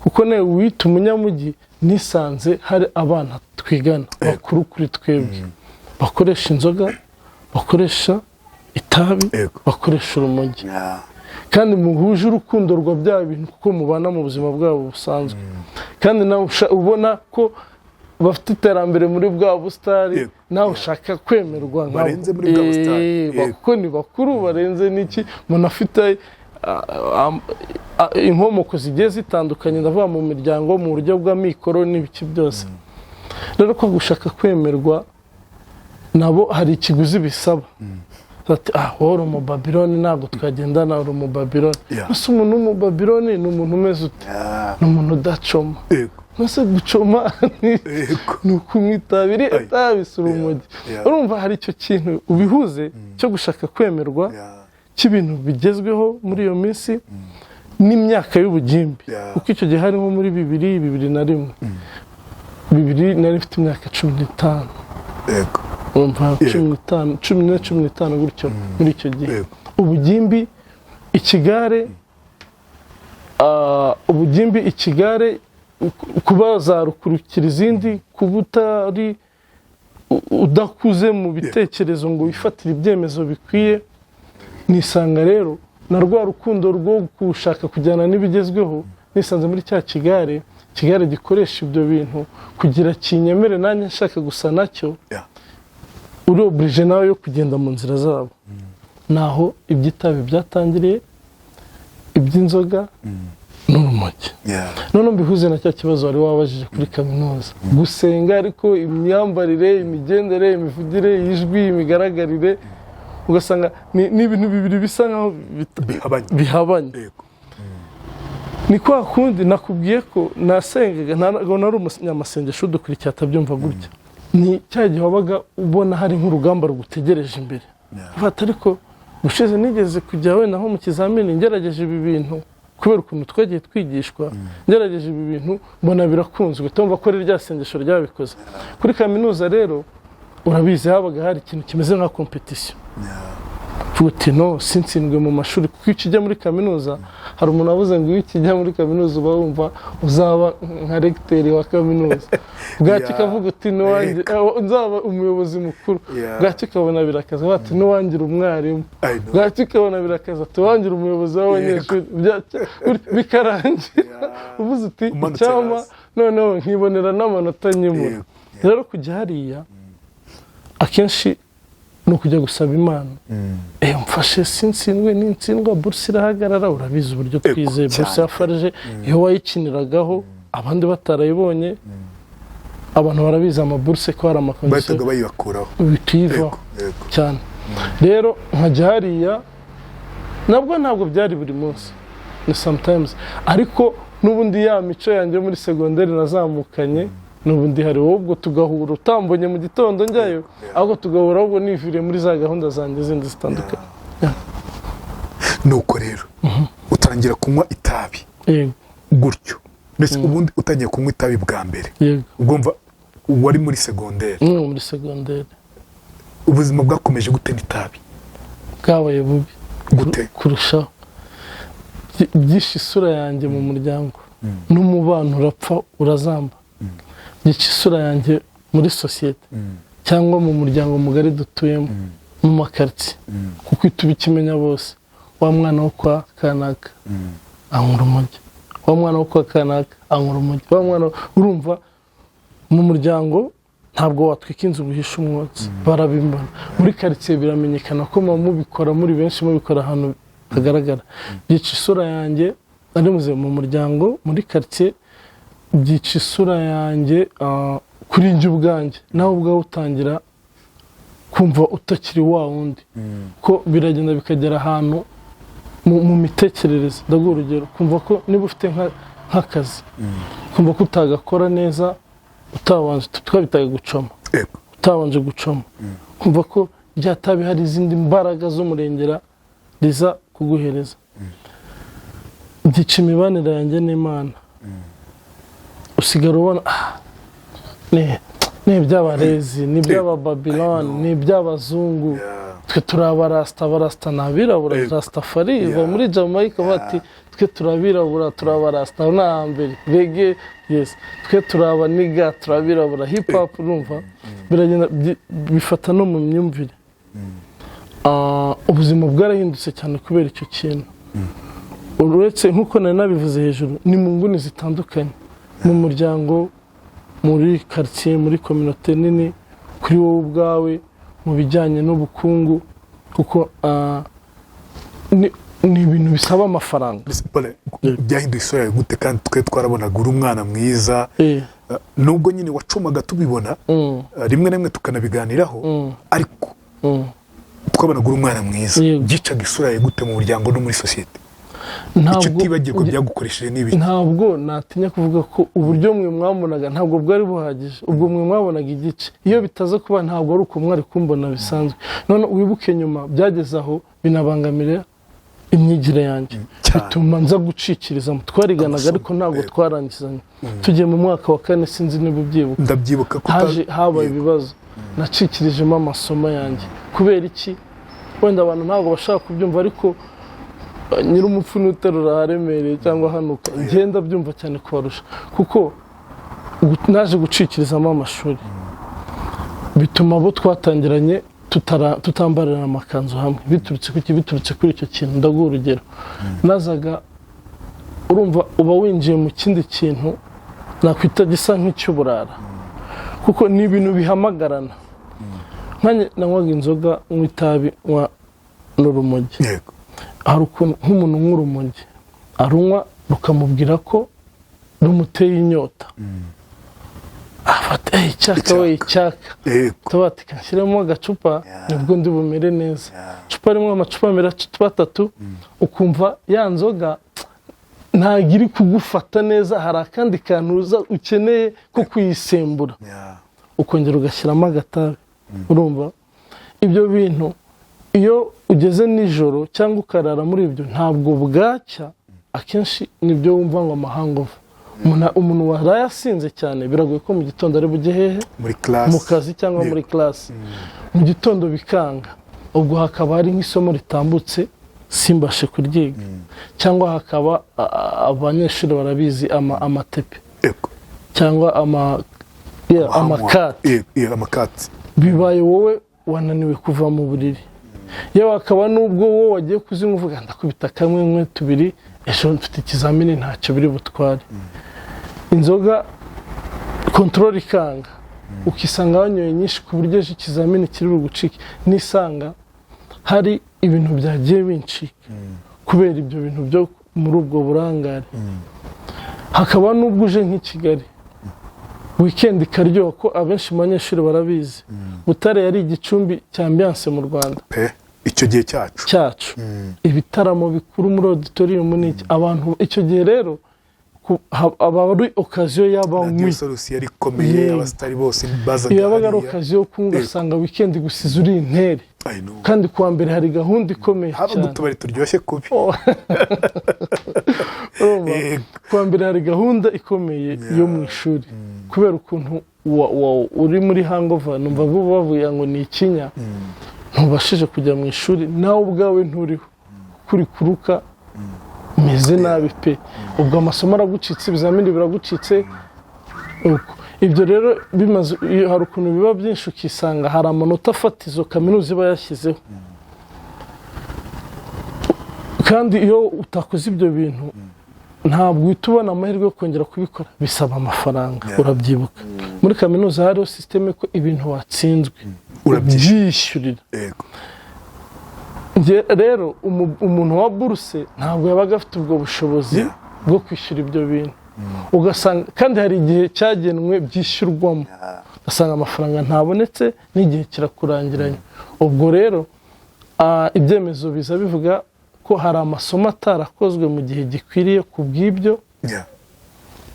A: kuko nawe wita umunyamujyi. Nisanze hari abana twigana bakuru kuri twebwe bakoresha inzoga, bakoresha itabi, bakoresha urumogi, kandi muhuje urukundo rwa bya bintu kuko mubana mu buzima bwabo busanzwe, kandi nawe ubona ko bafite iterambere muri bwa busitari, nawe ushaka kwemerwa nkabo.
B: Barenze muri bwa busitani.
A: Kuko ni bakuru barenze n'iki, umuntu afite inkomoko zigiye zitandukanye, ndavuga mu miryango, mu buryo bw'amikoro n'ibiki byose. Rero ko gushaka kwemerwa nabo hari ikiguzi bisaba. Ati: "Ah, wowe uri umubabiloni, ntabwo twagendana, uri umubabiloni." Ese umuntu w'umubabiloni ni umuntu umeze ute? Ni umuntu udacoma. Ese gucoma ni ukunywa itabi? Iriya tabi si urumogi? Urumva hari icyo kintu ubihuze cyo gushaka kwemerwa, cy'ibintu bigezweho muri iyo minsi n'imyaka y'ubugimbi, kuko icyo gihe hari nko muri 2000, 2001, 2000, nari mfite imyaka 15. Urumva, 15, 14, 15 gutyo muri icyo gihe. Ubugimbi, ikigare, ubugimbi, ikigare, kuba zarukurikira izindi, kuba utari udakuze mu bitekerezo ngo wifatire ibyemezo bikwiye. Nisanga rero na rwa rukundo rwo gushaka kujyana n'ibigezweho, nisanze muri cya kigare, ikigare gikoresha ibyo bintu kugira kinyemere nanjye nshaka gusa nacyo. Uri obligé nawe yo kugenda mu nzira zabo. Naho iby'itabi byatangiriye, iby'inzoga n'urumogi. Noneho mbihuze na cya kibazo wari wabajije kuri kaminuza, gusenga ariko imyambarire, imigendere, imivugire, ijwi, imigaragarire, ugasanga ni ibintu bibiri bisa nkaho
B: Bihabanye.
A: bihabanye. Ni kwa kundi nakubwiye ko nasengaga, ntabwo nari umunyamasengesho, udukurikiye atabyumva gutya. Ni cya gihe wabaga ubona hari nk'urugamba rugutegereje imbere. Ufata, ariko ushize nigeze kujya wenda nko mu kizamini, ngerageje ibi bintu kubera ukuntu twagiye twigishwa, ngerageje ibi bintu mbona birakunzwe, tumva ko ari rya sengesho ryabikoze. Kuri kaminuza rero urabizi, habaga hari ikintu kimeze nka compétition. Uti: "No sintsindwe mu mashuri," kuko iyo ukijya muri kaminuza, hari umuntu wavuze ngo iyo ukijya muri kaminuza uba wumva uzaba nka recteur wa kaminuza, bwacyo ukavuga uti: "Nuwanjye nzaba umuyobozi mukuru." Bwacyo ukabona birakaza, bati: "Nuwangira umwarimu."
B: I know.
A: Bwacyo ukabona birakaza, ati: "Wangira umuyobozi w'abanyeshuri." Bikarangira uvuze uti:
B: Umanutse
A: "Icyampa
B: hasi.
A: noneho nkibonera n'amanota nyimura." Rero kujya hariya akenshi ni ukujya gusaba Imana: "Mfashe sintsindwe, nintsindwa buruse irahagarara." Urabizi uburyo twizeye buruse ya FARG, iyo wayikiniragaho abandi batarayibonye, abantu barabizi amaburuse ko hari amaconditions.
B: Bahitaga bayibakuraho.
A: Bituyivaho. Cyane. Rero nkajya hariya, nabwo ntabwo byari buri munsi, ni sometimes, ariko n'ubundi ya mico yanjye yo muri segonderi nazamukanye n'ubundi hari wowe, ubwo tugahura utambonye mu gitondo njyayo, ahubwo tugahura ahubwo niviriye muri za gahunda zanjye zindi zitandukanye.
B: Nuko rero utangira kunywa itabi
A: Yego.
B: gutyo mbese. Ubundi utangiye kunywa itabi bwa mbere, ubwo mva wari muri segonderi?
A: Muri segonderi.
B: Ubuzima bwakomeje gute n'itabi?
A: Bwabaye bubi.
B: Gute?
A: Kurushaho. Byishe isura yanjye mu muryango n'umubano, urapfa, urazamba. Byica isura yanjye muri sosiyete cyangwa mu muryango mugari dutuyemo, mu makaritsiye, kuko uhita ubikimenya bose: wa mwana wo kwa kanaka anywa urumogi, wa mwana wo kwa kanaka anywa urumogi, wa mwana. Urumva mu muryango ntabwo watwika inzu ngo uhishe umwotsi, barabibona. Muri karitsiye biramenyekana ko muba mubikora muri benshi, mubikora ahantu hagaragara. Byica isura yanjye ari muze mu muryango, muri karitsiye, byica isura yanjye kuri njye ubwanjye. Nawe ubwawe utangira kumva utakiri wa wundi, ko biragenda bikagera ahantu mu mitekerereze. Ndaguha urugero: kumva ko niba ufite nk'akazi, kumva ko utagakora neza utabanje, twabitaga gucoma, utabanje gucoma, kumva ko rya tabi hari izindi mbaraga z'umurengera riza kuguhereza. Byica imibanire yanjye n'Imana. Usigara ubona ni iby'abarezi, ni iby'abababiloni, ni iby'abazungu, twe turi abarasita. Abarasita ni abirabura. Rastafari iva muri Jamaica. Bati twe turi abirabura, turi abarasita, aho ni ahambere. Reggae, yes, twe turi abanigga, turi abirabura. Hip hop, urumva biragenda bifata no mu myumvire. Ubuzima bwarahindutse cyane kubera icyo kintu. Uretse nk'uko nari nabivuze hejuru, ni mu nguni zitandukanye, mu muryango, muri karitsiye, muri communauté nini, kuri wowe ubwawe, mu bijyanye n'ubukungu, kuko ni ibintu bisaba amafaranga.
B: Mbese, Paul, byahinduye isura yawe gute, kandi twe twarabonaga uri umwana mwiza? Nubwo nyine wacumaga tubibona, rimwe na rimwe tukanabiganiraho, ariko twabonaga uri umwana mwiza. Byicaga isura yawe gute mu muryango no muri sosiyete? Icyo utibagirwa byagukoresheje ni ibiki?
A: Ntabwo natinya kuvuga ko uburyo mwe mwabonaga ntabwo bwari buhagije. Ubwo mwe mwabonaga igice. Iyo bitaza kuba, ntabwo ari uko mwari kumbona bisanzwe. None wibuke nyuma byageze aho binabangamira imyigire yanjye, bituma nza gucikiriza. Twariganaga,
B: Amasomo,
A: ariko ntabwo twarangizanya. Tugiye mu mwaka wa kane, sinzi niba ubyibuka.
B: Ndabyibuka ko
A: Haje habaye ibibazo, nacikirijemo amasomo yanjye. Kubera iki? Wenda abantu ntabwo bashaka kubyumva, ariko nyir'umupfu n'uterura aharemereye cyangwa hanuka, ngenda byumva cyane kubarusha, kuko naje gucikirizamo amashuri, bituma abo twatangiranye tutambarira amakanzu hamwe. Biturutse kuki? Biturutse kuri icyo kintu. Ndaguha urugero. Nazaga, urumva uba winjiye mu kindi kintu nakwita gisa nk'icy'uburara, kuko ni ibintu bihamagarana. Nkanjye nanywaga inzoga, nywa itabi, nywa n'urumogi. Hari ukuntu nk'umuntu unywa urumogi arunywa rukamubwira ko rumuteye inyota, afata "Eh, icyaka we, icyaka." Tuba ati nshyiremo agacupa, nibwo ndi bumere neza. Icupa rimwe, amacupa abiri, amacupa atatu, ukumva ya nzoga ntabwo iri kugufata neza, hari akandi kantu uza ukeneye ko kuyisembura, ukongera ugashyiramo agatabi. Urumva ibyo bintu, iyo ugeze nijoro cyangwa ukarara muri ibyo, ntabwo bwacya. Akenshi nibyo wumva ngo amahangover. Umuntu waraye asinze cyane, biragoye ko mu gitondo ari bujye hehe?
B: Muri class.
A: Mu kazi cyangwa muri class mu gitondo bikanga. Ubwo hakaba hari nk'isomo ritambutse simbashe kuryiga, cyangwa hakaba abanyeshuri barabizi amaTP cyangwa yeah, amakati.
B: Yego, amakati.
A: Bibaye wowe wananiwe kuva mu buriri, yewe hakaba n'ubwo wowe wagiye kuzinywa uvuga ndakubita kamwe, nkwe tubiri, ejo mfite ikizamini, ntacyo biri butware. Inzoga contrôle ikanga, ukisanga wanyoye nyinshi ku buryo ejo ikizamini kiri bugucike. Nisanga hari ibintu byagiye bincika kubera ibyo bintu byo muri ubwo burangare. Hakaba n'ubwo uje nk'i Kigali weekend ikaryoha, ko abenshi mu banyeshuri barabizi, Butare yari igicumbi cya ambiance mu Rwanda.
B: Pe, icyo gihe cyacu.
A: Cyacu, ibitaramo bikuru muri auditorium n'iki. Abantu icyo gihe rero aba ari occasion y'abanywi.
B: Radiyo Salus yari ikomeye. Abasitari bose bazaga
A: Iyo yabaga ari
B: hariya.
A: occasion yo kunywa, ugasanga weekend gusiza uri intere,
B: I know.
A: kandi kuwa mbere hari gahunda ikomeye
B: Habaga
A: cyane.
B: utubari turyoshye kubi.
A: Oh. Urumva? Kuwa mbere hari gahunda ikomeye yo mu ishuri, kubera ukuntu uri muri hangover, numva bo bavuga ngo ni ikinya, ntubashije kujya mu ishuri, nawe ubwawe nturiho, kuri kuruka, umeze nabi pe. Ubwo amasomo aragucitse, ibizamini biragucitse. Uko ibyo rero bimaze, iyo hari ukuntu biba byinshi, ukisanga hari amanota fatizo kaminuza iba yashyizeho, kandi iyo utakoze ibyo bintu ntabwo uhita ubona amahirwe yo kongera kubikora, bisaba amafaranga. Urabyibuka muri kaminuza hariho système ko ibintu watsinzwe
B: Urabyishyura.
A: ubyishyurira.
B: Yego.
A: Njye rero umuntu wa buruse ntabwo yabaga afite ubwo bushobozi bwo kwishyura ibyo bintu. Ugasanga kandi hari igihe cyagenwe byishyurwamo, ugasanga amafaranga ntabonetse n'igihe kirakurangiranye. Ubwo rero ibyemezo biza bivuga ko hari amasomo atarakozwe mu gihe gikwiriye, ku bw'ibyo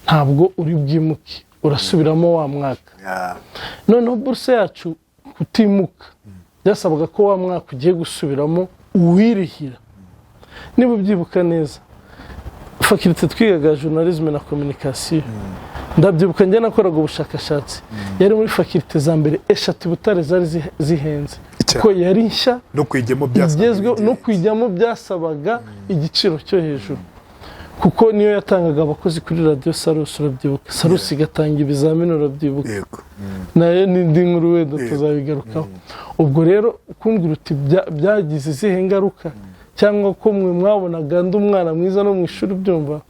A: ntabwo uri bwimuke, urasubiramo wa mwaka. Noneho buruse yacu kutimuka byasabaga ko wa mwaka ugiye gusubiramo uwirihira. Niba ubyibuka neza, faculté twigaga journalisme na communication. Ndabyibuka, njye nakoraga ubushakashatsi, yari muri faculté za mbere eshatu i Butare zari zihenze,
B: Cyane.
A: ko yari nshya,
B: No kuyijyamo byasabaga
A: igezweho, no
B: igihe.
A: kuyijyamo byasabaga igiciro cyo hejuru, kuko niyo yatangaga abakozi kuri Radiyo Salus. Urabyibuka, Salus igatanga ibizamini, urabyibuka?
B: Yego.
A: Nayo n'indi nkuru wenda tuzabigarukaho. Ubwo rero kumbwira uti byagize izihe ngaruka, cyangwa ko mwe mwabonaga ndi umwana mwiza no mu ishuri, byumva,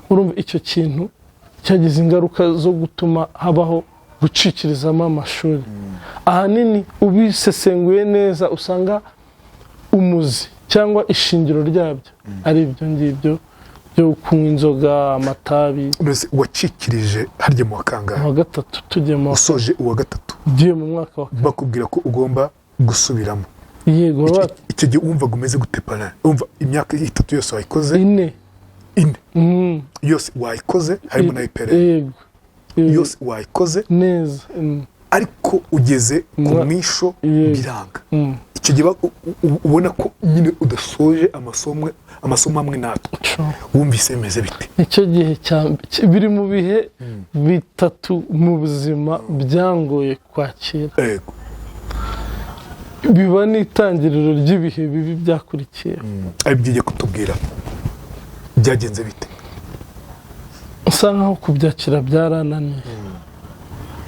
A: urumva icyo kintu cyagize ingaruka zo gutuma habaho gucikirizamo amashuri. Ahanini ubisesenguye neza, usanga umuzi cyangwa ishingiro ryabyo ari ibyo ngibyo byo kunywa inzoga, amatabi.
B: Mbese wacikirije harya mu wa kangahe?
A: Mu wa gatatu, tugiye mu wa
B: Usoje uwa gatatu?
A: Ugiye mu mwaka wa kane.
B: Bakubwira ko ugomba gusubiramo?
A: Yego.
B: Icyo gihe wumvaga umeze gute, para wumva imyaka 3 yose wayikoze?
A: 4.
B: 4 yose wayikoze, harimo na IPR?
A: Yego. Yego.
B: Yose wayikoze?
A: Neza.
B: Ariko ugeze ku mwisho biranga. Icyo gihe ubona ko nyine udasoje amasomo amwe natwe, wumvise bimeze bite?
A: Nicyo gihe cya biri mu bihe bitatu mu buzima byangoye kwakira, biba n'itangiriro ry'ibihe bibi byakurikiye.
B: Aribyo ugiye kutubwira, byagenze bite?
A: Usa nkaho kubyakira byarananiye.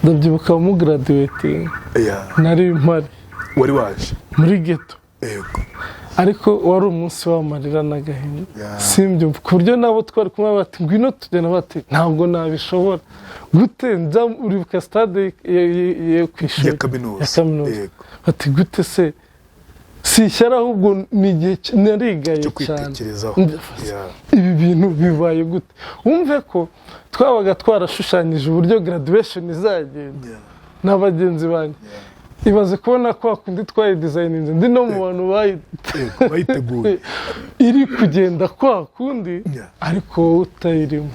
A: Ndabyibuka mu graduating, nari mpari.
B: Wari waje?
A: Muri ghetto. Ariko wari umunsi w'amarira n'agahinda. Simbyumva ku buryo nabo twari kumwe bati: "Ngwino tugenda." Bati: "Ntabwo nabishobora." Gute nza? Uribuka stade yo ku ishuri?
B: Ya kaminuza.
A: Ya kaminuza. Bati: "Gute se?" Si ishyari, ahubwo ni igihe narigaye
B: Cyo
A: cyane.
B: kwitekerezaho.
A: Ibi bintu bibaye gute? Wumve ko twabaga twarashushanyije uburyo graduation izagenda na bagenzi banjye. Ibaze kubona kwa kundi twayidesigninze, ndi no mu bantu
B: Bayiteguye,
A: iri kugenda kwa kundi, ariko wowe utayirimo.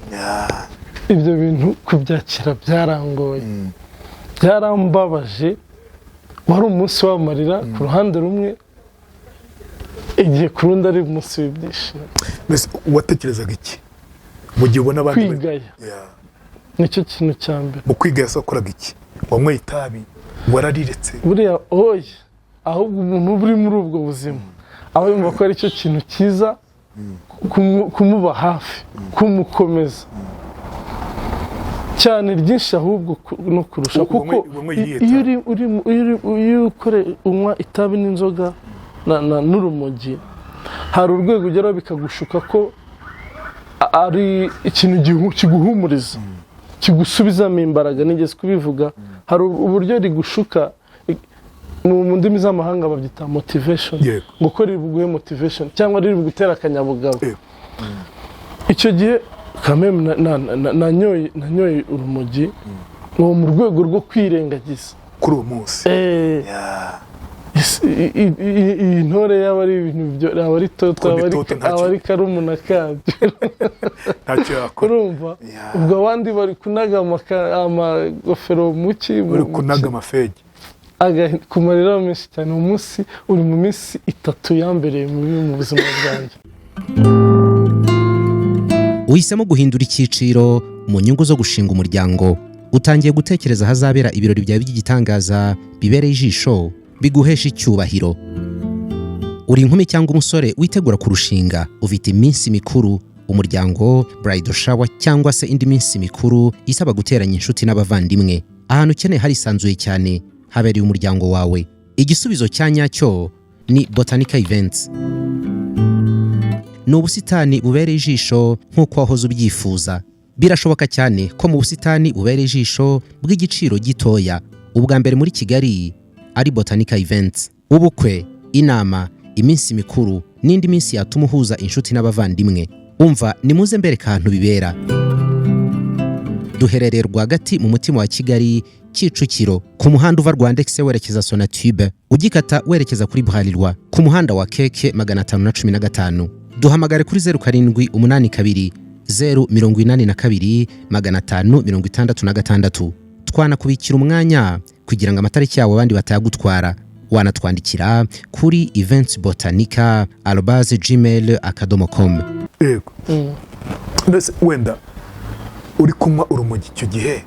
A: Ibyo bintu kubyakira byarangoye, byarambabaje. Wari umunsi w'amarira ku ruhande rumwe, igihe ku rundi ari umunsi w'ibyishimo.
B: Mbese watekerezaga iki mu gihe ubona abandi
A: Kwigaya. Nicyo kintu cya mbere.
B: Mu kwigaya se wakoraga iki? Wanyweye itabi? Warariretse?
A: Buriya oya, ahubwo umuntu uba uri muri ubwo buzima aba yumva ko ari cyo kintu cyiza kumuba hafi, kumukomeza cyane ryinshi ahubwo no kurusha, kuko
B: Wanyweye irihe
A: iyo
B: tabi?
A: uri iyo unywa itabi n'inzoga n'urumogi, hari urwego ugeraho bikagushuka ko ari ikintu kiguhumuriza, kigusubizamo imbaraga. Nigeze kubivuga, hari uburyo rigushuka, mu ndimi z'amahanga babyita motivation, ngo ko riri buguhe motivation cyangwa riri bugutera akanyabugabo. Icyo gihe kameme nanyoye urumogi ngo mu rwego rwo kwirengagiza
B: kuri uwo munsi.
A: Iyi ntore yaba ari ibintu yaba ari toto,
B: Ko ni
A: yaba
B: toto, ntacyo-
A: aba ari karumuna kabyo.
B: Ntacyo yakora.
A: Urumva, ubwo abandi bari kunaga amagofero mu ki
B: Uri kunaga amafegi.
A: Ku marira menshi cyane. Uwo munsi uri mu minsi 3 yambereye mubi mu buzima bwanjye.
H: Uhisemo guhindura icyiciro mu nyungu zo gushinga umuryango. Utangiye gutekereza ahazabera ibirori byawe by'igitangaza, bibereye ijisho, biguhesha icyubahiro. Uri inkumi cyangwa umusore witegura kurushinga, ufite iminsi mikuru, umuryango, bridal shower cyangwa se indi minsi mikuru isaba guteranya inshuti n'abavandimwe. Ahantu ukeneye harisanzuye cyane, habereye umuryango wawe. Igisubizo cya nyacyo ni Botanica Events. Ni ubusitani bubereye ijisho nk'uko wahoze ubyifuza. Birashoboka cyane ko mu busitani bubereye ijisho bw'igiciro gitoya, ubwa mbere muri Kigali ari Botanica Events. Ubukwe, inama, iminsi mikuru n'indi minsi yatuma uhuza inshuti n'abavandimwe, umva, nimuze mbereka ahantu bibera. Duherereye rwagati mu mutima wa Kigali, Kicukiro, ku muhanda uva Rwandex werekeza Sonatube, ugikata werekeza kuri Bralirwa, ku muhanda wa KK 515. Duhamagare kuri 0782 082 566. Twanakubikira umwanya kugira ngo amatariki yawo abandi batayagutwara. Wanatwandikira kuri eventsbotanica@gmail.com.
B: Yego. Mbese wenda Uri kunywa urumogi icyo gihe,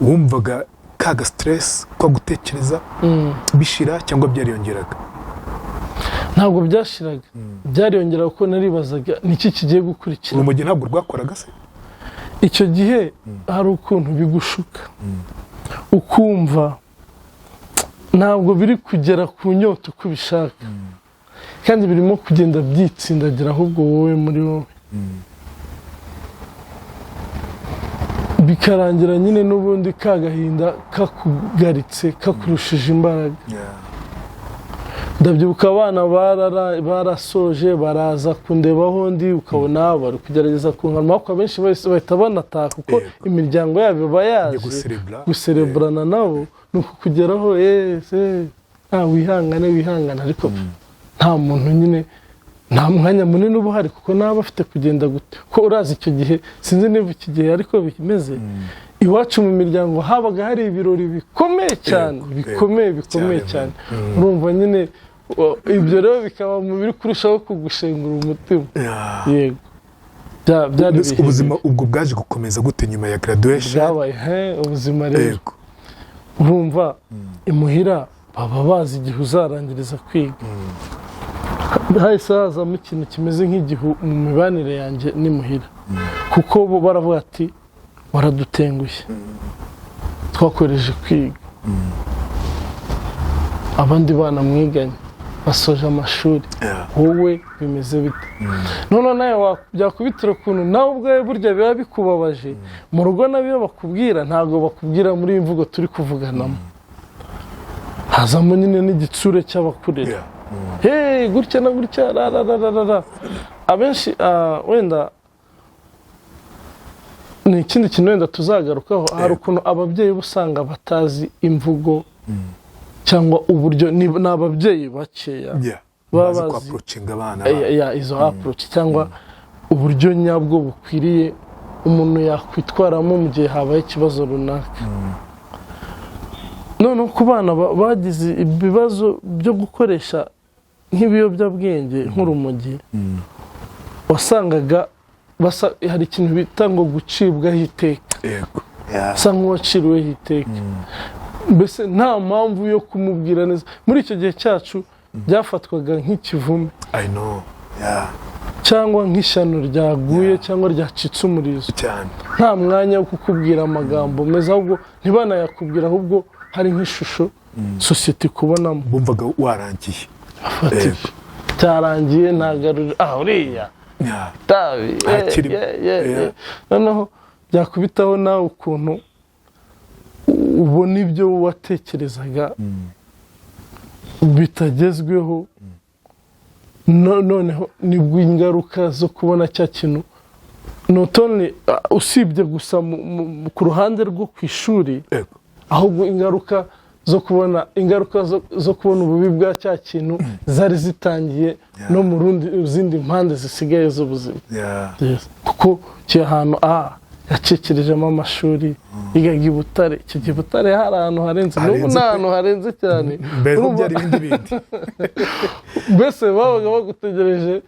B: wumvaga ka stress ko gutekereza bishira cyangwa byariyongeraga?
A: Ntabwo byashiraga, byariyongera, kuko naribazaga niki kigiye gukurikira.
B: Urumogi ntabwo rwakoraga se?
A: Icyo gihe hari ukuntu bigushuka, ukumva ntabwo biri kugera ku nyota uko ubishaka, kandi birimo kugenda byitsindagira ahubwo wowe muri wowe, bikarangira nyine n'ubundi ka gahinda kakugaritse, kakurushije imbaraga. Ndabyibuka abana barasoje baraza kundebaho ndi, ukabona bari kugerageza kunkanwa, ariko abenshi bahita banataha kuko imiryango yabo iba yaje gusereburana nabo. Ni ukukugeraho ese wihangane, wihangane, ariko nta muntu nyine, nta mwanya munini uba uhari, kuko naba afite kugenda gute ko urazi icyo gihe, sinzi niba iki gihe ariko bimeze. Iwacu mu miryango habaga hari ibirori bikomeye cyane, bikomeye bikomeye cyane. Urumva nyine ibyo rero bikaba mu biri kurushaho kugushengura umutima. Yego, byari
B: ubuzima. Ubwo bwaje gukomeza gute nyuma ya graduation?
A: Bwabaye ubuzima rero, urumva imuhira baba bazi igihe uzarangiriza kwiga. Hahise hazamo ikintu kimeze nk'igihu mu mibanire yanjye n'imuhira, kuko bo baravuga ati waradutengushye, twakoreje kwiga, abandi bana mwiganye basoje amashuri, wowe bimeze bite? Noneho nawe byakubitira ukuntu nawe ubwawe burya biba bikubabaje. Mu rugo nabyo bakubwira, ntabwo bakubwira muri iyi mvugo turi kuvuganamo, hazamo nyine n'igitsure cy'abakurera, hey gutya na gutya, ra. Abenshi wenda ni ikindi kintu wenda tuzagarukaho, hari ukuntu ababyeyi usanga batazi imvugo cyangwa uburyo, ni ababyeyi bakeya
B: baba bazi
A: izo approach cyangwa uburyo nyabwo bukwiriye umuntu yakwitwaramo mu gihe habaye ikibazo runaka. Noneho ku bana bagize ibibazo byo gukoresha nk'ibiyobyabwenge nk'urumogi, wasangaga hari ikintu bita ngo gucibwaho iteka, asa nk'uwaciriweho iteka, mbese nta mpamvu yo kumubwira neza. Muri icyo gihe cyacu byafatwaga nk'ikivume cyangwa nk'ishyano ryaguye cyangwa ryacitse umurizo, nta mwanya wo kukubwira amagambo meza, ahubwo ntibanayakubwira, ahubwo hari nk'ishusho sosiyete ikubonamo.
B: Bumvaga warangiye,
A: cyarangiye, ntagarurira aho uriya itabi. Noneho byakubitaho nawe ukuntu ubona ibyo watekerezaga bitagezweho, noneho nibwo ingaruka zo kubona cya kintu, notoni usibye gusa ku ruhande rwo ku ishuri, ahubwo ingaruka zo kubona ingaruka zo kubona ububi bwa cya kintu zari zitangiye no mu zindi mpande zisigaye z'ubuzima. Kuko kiri ahantu yacekerejemo amashuri, yigaga i Butare. Icyo gihe Butare hari ahantu harenze, n'ubu ni ahantu harenze cyane, mbese babaga bagutegereje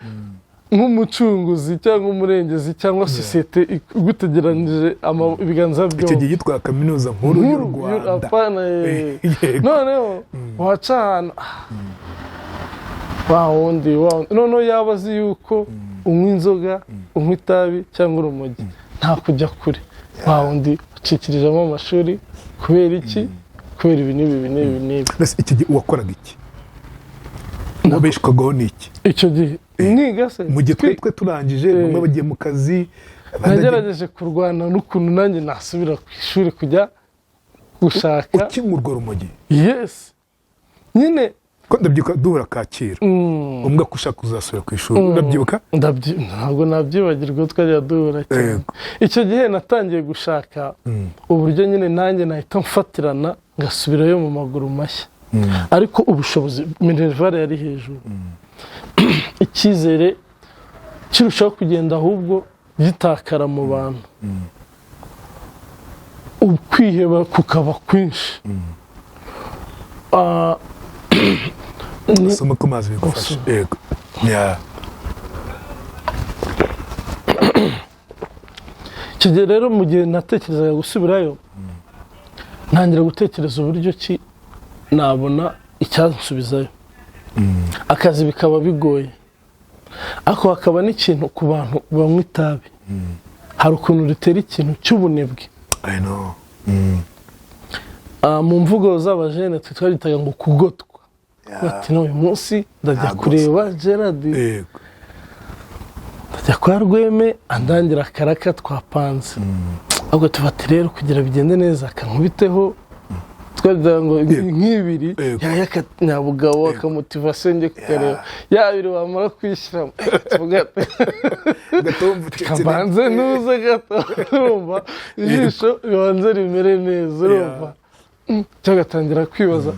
A: nk'umucunguzi cyangwa umurengezi cyangwa sosiyete igutegeranyije ibiganza byombi.
B: Icyo gihe yitwa Kaminuza Nkuru y'u Rwanda.
A: Noneho waca ahantu wa wundi, noneho yaba azi yuko unywa inzoga, unywa itabi cyangwa urumogi, nta kujya kure, wa wundi ucikirijemo amashuri kubera iki? Kubera ibi n'ibi n'ibi n'ibi.
B: Icyo gihe wakoraga iki? Wabeshwagaho n'iki
A: icyo gihe? Niga se
B: mu gihe twe turangije, bamwe bagiye mu kazi.
A: Nagerageje kurwana n'ukuntu nanjye nasubira ku ishuri kujya gushaka.
B: Ukinywa urwo rumogi?
A: Yes, nyine
B: ko ndabyibuka duhura Kacyiru, umwe ko ushaka kuzasubira ku ishuri, ndabyibuka.
A: Ntabwo nabyibagirwa, twajya duhura cyane. Icyo gihe natangiye gushaka uburyo nyine nanjye nahita mfatirana ngasubirayo mu maguru mashya, ariko ubushobozi minerivare yari hejuru, icyizere kirushaho kugenda ahubwo gitakara mu bantu, ukwiheba kukaba kwinshi.
B: Usoma ku mazi bigufasha. Yego.
A: Icyo gihe rero, mu gihe natekerezaga gusubirayo, ntangira gutekereza uburyo ki nabona icyansubizayo, akazi bikaba bigoye, ariko hakaba n'ikintu ku bantu banywa itabi, hari ukuntu ritera ikintu cy'ubunebwe.
B: I know.
A: Mu mvugo z'abajene twe twabitaga ngo kugotwa, bati: "No uyu munsi ndajya
B: Nagose.
A: kureba Gerard, ndajya kwa Rweme andangira akaraka twapanze." Ahubwo tubati rero kugira bigende neza kankubiteho, twagira ngo nk'ibiri y'akanyabugabo, akamotivation, njye kukareba yabiri wamara kwishyiramo, tuvuga ati
B: Gato wumva ucitse.
A: Kabanze ntuze gato, urumva ijisho ribanze rimere neza, urumva cyangwa ugatangira kwibaza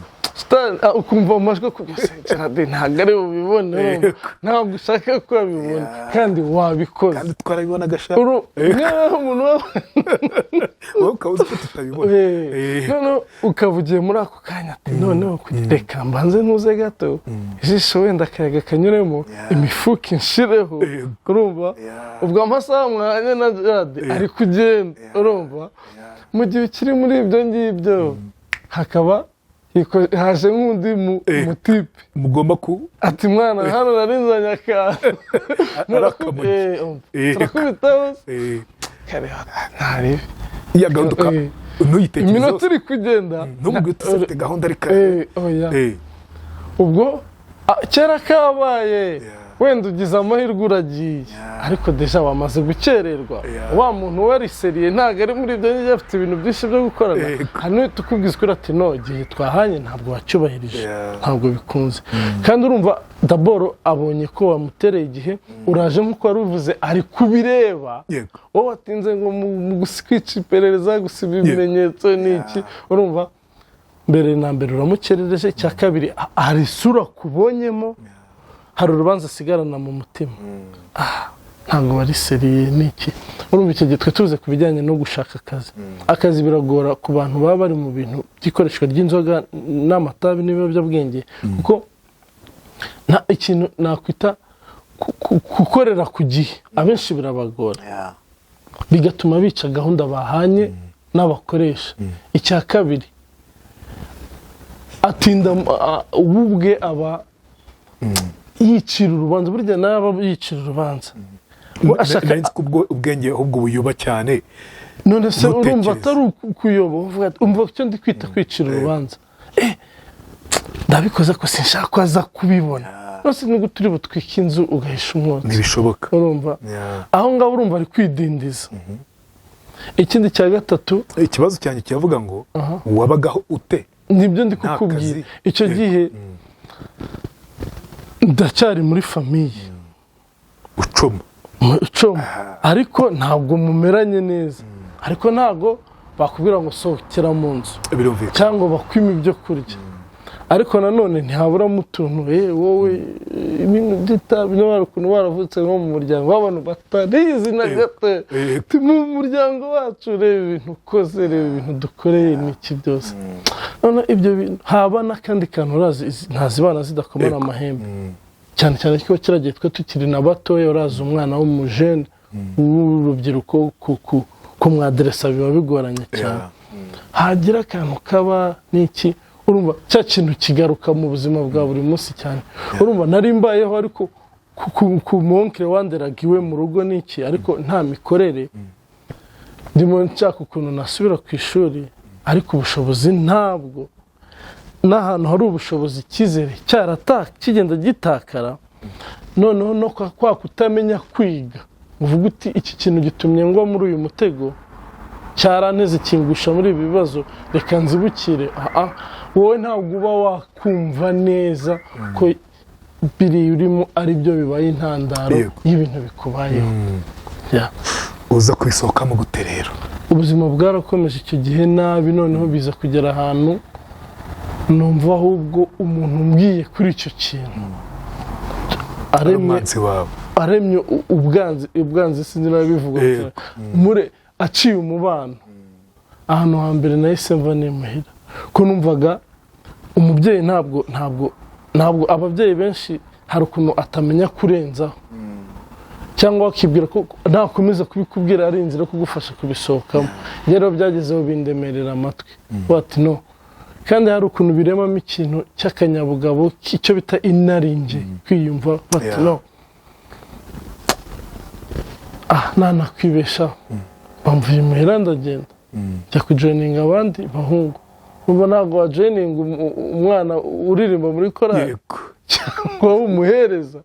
A: ukumva amajwi akubwira se Gerard ntabwo ari bubibone, urumva ntabwo ushaka ko abibona kandi wabikoze.
B: Kandi twarabibonaga sha.
A: Nk'aho umuntu
B: Wowe ukaba uzi ko tutabibona.
A: Noneho ukaba ugiye muri ako kanya ati noneho reka mbanze ntuze gato, ijisho wenda akayaga kanyuremo, imifuka inshireho. Urumva ubwo amasaha mwanya na Gerard ari kugenda, urumva mu gihe ukiri muri ibyo ngibyo hakaba haje nk'undi mutipe
B: Mugomba ku
A: ati: "Mwana, hano nari nzanye akantu."
B: Ari akamogi.
A: Turakubitaho kareba ntarebe.
B: Ya gahunda ntuyitekerezeho.
A: Iminota iri kugenda.
B: Ntumubwire uti ufite gahunda ariko.
A: Oya. Ubwo kera kabaye, wenda ugize amahirwe uragiye, ariko déjà wamaze gukererwa. Wa muntu wari sérieux ntabwo ari muri ibyo ngibyo, afite ibintu byinshi byo gukorana. Hari n'uhita ukubwiza ukuri ati: "No igihe twahanye ntabwo wacyubahirije, ntabwo bikunze." Kandi urumva d'abord abonye ko wamutereye igihe, uraje nk'uko wari ubivuze, ari kubireba, wowe watinze ngo mu kwica iperereza, gusiba ibimenyetso n'iki. Urumva mbere na mbere uramukerereje, icya kabiri hari isura kubonyemo, hari urubanza asigarana mu mutima: "Ah, ntabwo wari sérieux n'iki." Urumva icyo gihe twe tuze ku bijyanye no gushaka akazi, akazi biragora ku bantu baba bari mu bintu by'ikoreshwa ry'inzoga n'amatabi n'ibiyobyabwenge, kuko nta ikintu nakwita gukorera ku gihe, abenshi birabagora, bigatuma bica gahunda bahanye n'abakoresha. Icya kabiri, atinda, we ubwe aba yicira urubanza, burya nawe aba yicira urubanza. We ashaka
B: Nari nzi ko ubwenge ahubwo buyuba cyane.
A: None se urumva
B: Ntutekereze.
A: atari kuyoba, uvuga ati, umva icyo ndi kwita kwicira urubanza: "Ndabikoze ko sinshaka ko aza kubibona." None nubwo turi butwike inzu ugahisha umwotsi?
B: Ntibishoboka.
A: Urumva aho ngaho urumva ari kwidindiza. Ikindi cya gatatu,
B: Ikibazo cyanjye kiravuga ngo wabagaho ute?
A: Nibyo ndi
B: Nta
A: kukubwira.
B: kazi.
A: Icyo gihe ndacyari muri famille.
B: Ucuma.
A: Mucoma, ariko ntabwo mumeranye neza, ariko ntabwo bakubwira ngo sohokera mu nzu cyangwa bakwima ibyo kurya, ariko nanone ntihaburamo utuntu: "Wowe ibintu by'itabi." Niba hari ukuntu baravutse nko mu muryango w'abantu batarizi na gato, ati: "Mu muryango wacu reba ibintu ukoze, reba ibintu dukoreye n'iki byose." None ibyo bintu haba n'akandi kantu, urazi ntazibana zidakomana amahembe, cyane cyane ko kiriya gihe twe tukiri na batoya, urazi umwana w'umujene w'urubyiruko kumwaderesa biba bigoranye cyane. Hagira akantu kaba n'iki, urumva cya kintu kigaruka mu buzima bwa buri munsi cyane. Urumva nari mbayeho, ariko ku monkere wanderaga iwe mu rugo n'iki, ariko nta mikorere, ndimo nshaka ukuntu nasubira ku ishuri, ariko ubushobozi ntabwo, n'ahantu hari ubushobozi icyizere cyarata kigenda gitakara. Noneho no kwa kutamenya kwiga, uvuga uti iki kintu gitumye ngwa muri uyu mutego, cyaranteze kingusha muri ibi bibazo, reka nzibukire. Aha wowe ntabwo uba wakumva neza ko biriya urimo ari byo bibaye intandaro y'ibintu bikubayeho. Yeah.
B: Uza kubisohokamo gute rero?
A: Ubuzima bwarakomeje icyo gihe nabi, noneho biza kugera ahantu numva ahubwo umuntu umbwiye kuri icyo kintu
B: Ari
A: aremye
B: umwanzi wawe.
A: Aremye ubwanzi, sinzi niba bivuga mure aciye umubano. Ahantu hambere nahise mva nimuhira, ko numvaga umubyeyi ntabwo ababyeyi benshi hari ukuntu atamenya kurenzaho. Cyangwa wakibwira ko nakomeza kubikubwira ari inzira yo kugufasha kubisohokamo. Rero byagezeho bindemerera amatwi, bati no. Kandi hari ukuntu biremamo ikintu cy'akanyabugabo, icyo bita inaringe, kwiyumva, bati no, ah, nanakwibeshaho. Bamvuye imuhira, ndagenda njya kujoininga abandi bahungu. Umva, ntabwo wajoininga umwana uririmba muri korali cyangwa umuhereza,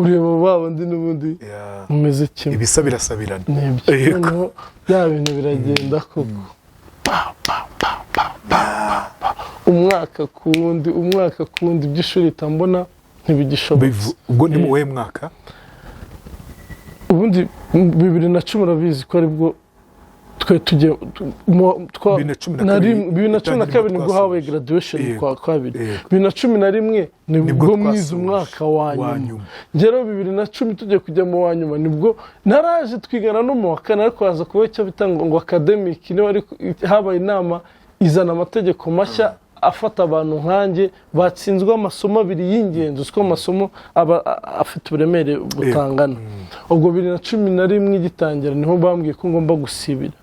A: ureba ba bandi n'ubundi mumeze kimwe.
B: Ibisa birasabirana.
A: Nibyo. Noneho bya bintu biragenda koko, pa pa pa pa pa pa pa, umwaka ku wundi, umwaka ku wundi, iby'ishuri mbona ntibigishobotse.
B: Ubwo ni mu wuhe mwaka?
A: Ubundi 2010, urabizi ko aribwo twari tugiye
B: 2012.
A: 2012 nibwo habaye graduation kwa kabiri. 2011 nibwo
B: Nibwo
A: mwize
B: twasoje.
A: umwaka wa
B: Wa
A: nyuma.
B: nyuma.
A: Ngero 2010 tugiye kujya mu wa nyuma, nibwo naraje twigana no mu wa kane, ariko haza kuba icyo bita ngo academic, niba ari habaye inama izana amategeko mashya afata abantu nkanjye batsinzwe amasomo abiri y'ingenzi. Uziko amasomo aba afite uburemere butangana. Ubwo 2011 igitangira niho bambwiye ko ngomba gusibira,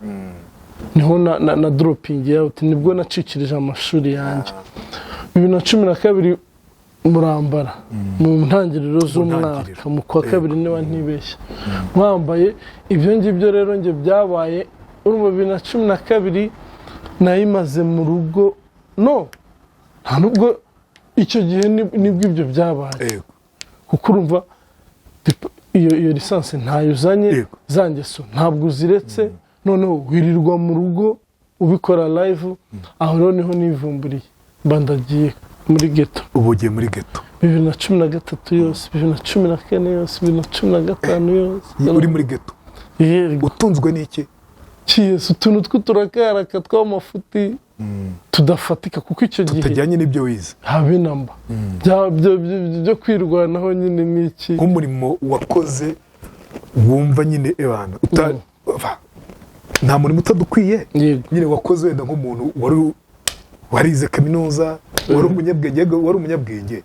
A: niho na dropping out, nibwo nacikirije amashuri yanjye. 2012 murambara mu ntangiriro z'umwaka,
B: ntangiriro.
A: mu kwa kabiri niba ntibeshya, mwambaye ibyo ngibyo. Rero njye byabaye, urumva, 2012 nayimaze mu rugo. No nta nubwo icyo gihe nibwo ibyo byabaye, kuko urumva iyo licence ntayo uzanye, za ngeso ntabwo uziretse, noneho wirirwa mu rugo ubikora live. Aho rero niho nivumburiye, mba ndagiye muri ghetto.
B: Ubu ugiye muri ghetto.
A: 2013 yose, 2014 yose, 2015 yose.
B: Uri muri ghetto?
A: Yego.
B: Utunzwe n'iki?
A: Kiyesi, utuntu tw'uturakaraka tw'amafuti tudafatika, kuko icyo gihe
B: tutajyanye n'ibyo wize.
A: Habe namba. Byo kwirwanaho nyine ni iki.
B: Nk'umurimo wakoze wumva nyine ebana nta murimo utadukwiye nyine wakoze, wenda nk'umuntu wari warize kaminuza, wari umunyabwenge, yego, wari umunyabwenge,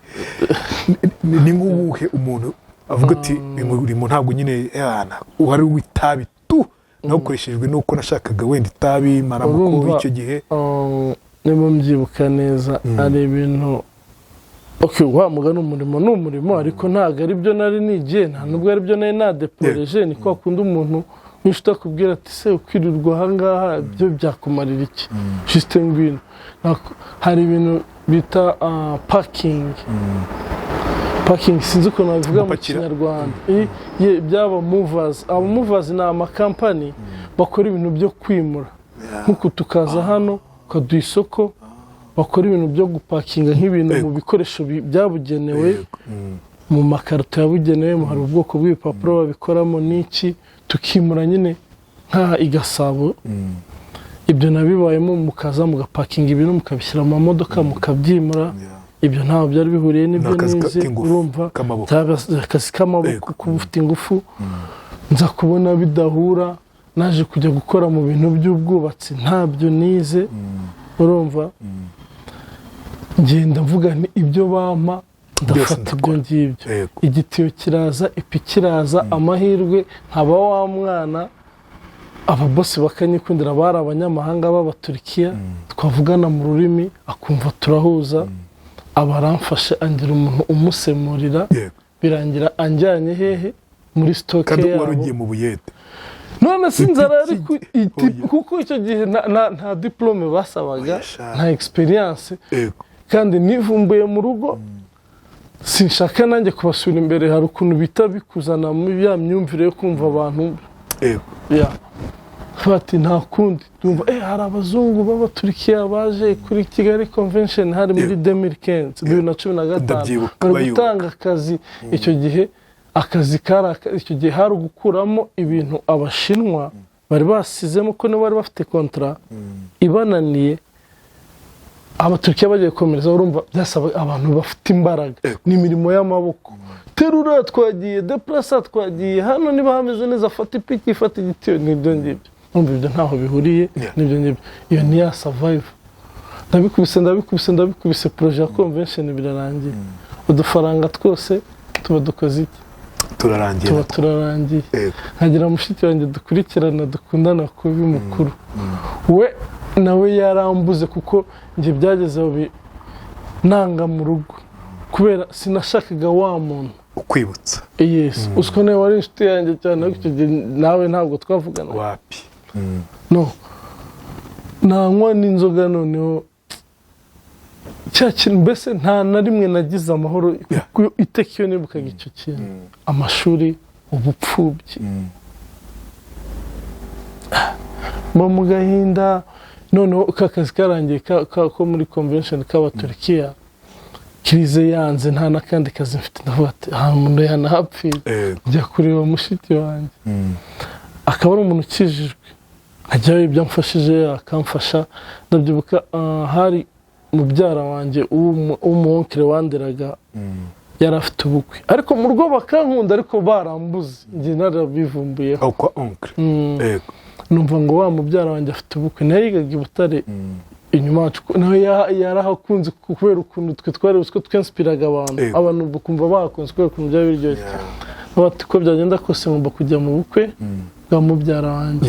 B: ni nk'uwuhe umuntu avuga ati: "Uyu murimo ntabwo nyine ebana wari uw'itabi tu nawukoreshejwe nuko nashakaga wenda itabi maramuko
A: Urumva,
B: icyo gihe"?
A: Niba mbyibuka neza, ari ibintu, okay, wa mugani, umurimo ni umurimo, ariko ntabwo ari byo nari nigiye, nta nubwo ari byo nari nadeporeje. Ni kwa kundi umuntu w'inshuti akubwira ati: "Se ukwirirwa ahangaha byo byakumarira iki? Juste ngwino." Hari ibintu bita packing. Packing, sinzi ukuntu babivuga mu
B: Gupakira.
A: Kinyarwanda. Byaba movers. Aba movers ni amakampani bakora ibintu byo kwimura, nk'uku tukaza hano ukaduha isoko, bakora ibintu byo gupakinga nk'ibintu mu bikoresho byabugenewe, mu makarito yabugenewe, hari ubwoko bw'ibipapuro babikoramo n'iki, tukimura nyine nk'aha i Gasabo. Ibyo nabibayemo, mukaza mugapakinga ibintu, mukabishyira mu mamodoka, mukabyimura. Ibyo ntaho byari bihuriye n'ibyo
B: Ni akazi
A: nize.
B: k'ingufu,
A: Urumva,
B: k'amaboko.
A: byaba akazi k'amaboko, kuba ufite ingufu. Nza kubona bidahura, naje kujya gukora mu bintu by'ubwubatsi, ntabyo nize. Urumva, ngenda mvuga nti ibyo bampa ndafata, ibyo ngibyo. Igitiyo kiraza, ipiki iraza, amahirwe nkaba wa mwana, ababosi bakanyikundira, bari abanyamahanga b'Abaturikiya, twavugana mu rurimi akumva turahuza, aba aramfashe angira umuntu umusemurira. Birangira anjyanye hehe? Muri stock
B: Kandi wari
A: yabo.
B: ugiye mu buyede.
A: None se inzara yari kuko icyo gihe nta diplôme basabaga, nta expérience, kandi nivumbuye mu rugo, sinshaka nanjye kubasura imbere. Hari ukuntu bita bikuzana muri ya myumvire yo kumva abantu ya bati nta kundi. Ndumva hari abazungu b'Abaturikiya baje kuri Kigali Convention, hari muri 2015, 2015.
B: Ndabyibuka,
A: bari
B: bayubaka.
A: gutanga akazi. Icyo gihe akazi kari icyo gihe hari ugukuramo ibintu Abashinwa bari basizemo, ko nibo bari bafite contrat ibananiye, Abaturikiya bagiye gukomereza. Urumva, byasaba abantu bafite imbaraga, ni imirimo y'amaboko: terura, twagiye, deplasa, twagiye hano, niba hameze neza fata ipiki, fata igitiyo, n'ibyo ngibyo. Urumva, ibyo ntaho bihuriye n'ibyo ngibyo. Iyo ni ya survive. Ndabikubise, ndabikubise, ndabikubise, projet ya convention birarangiye, udufaranga twose tuba dukoze iki?
B: Turarangira.
A: Tuba turarangiye. Nkagira mushiki wanjye dukurikirana, dukundana kubi, mukuru we nawe yarambuze, kuko njye byageze aho nanga mu rugo kubera sinashakaga wa muntu
B: ukwibutsa.
A: Yes, uziko nawe wari inshuti yanjye cyane, ariko icyo gihe nawe ntabwo twavugana.
B: Wapi.
A: No nanywa n'inzoga, noneho cya kintu, mbese nta na rimwe nagize amahoro, kuko iteka iyo nibukaga icyo kintu, amashuri, ubupfubyi, mba mu gahinda. Noneho ka kazi karangiye ko muri convention k'Abaturikiya, crise yanze, nta n'akandi kazi mfite. Ndavuga ati aha umuntu yanahapfira. Njya kureba mushiki wanjye, akaba ari umuntu ukijijwe, ajyayo ibyo amfashije akamfasha. Ndabyibuka, hari mubyara wanjye w'umuwonkere wanderaga, yari afite ubukwe, ariko mu rugo bakankunda, ariko barambuze, njye narabivumbuyeho.
B: Aho kwa oncle.
A: Numva ngo wa mubyara wanjye afite ubukwe, nawe yigaga i Butare inyuma yacu, nawe yarahakunze kubera ukuntu twe twari ko twinspiraga abantu, abantu bakumva bahakunze kubera ukuntu byaba biryoshye. Bati uko byagenda kose ngomba kujya mu bukwe bwa mubyara wanjye.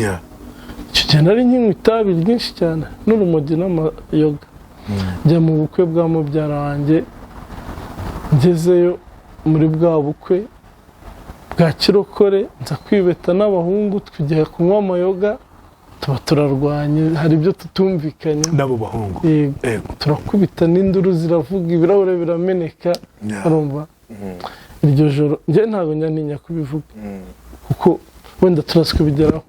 A: Icyo gihe nari nkinywa itabi ryinshi cyane n'urumogi n'amayoga. Njya mu bukwe bwa mubyara wanjye, ngezeyo muri bwa bukwe bwa kirokore, nza kwibeta n'abahungu, tujya kunywa amayoga, tuba turarwanye, hari ibyo tutumvikanye
B: n'abo bahungu.
A: Yego. Turakubita n'induru ziravuga, ibirahure birameneka. Urumva iryo joro njye ntabwo njya ntinya kubivuga, kuko wenda turazi kubigeraho.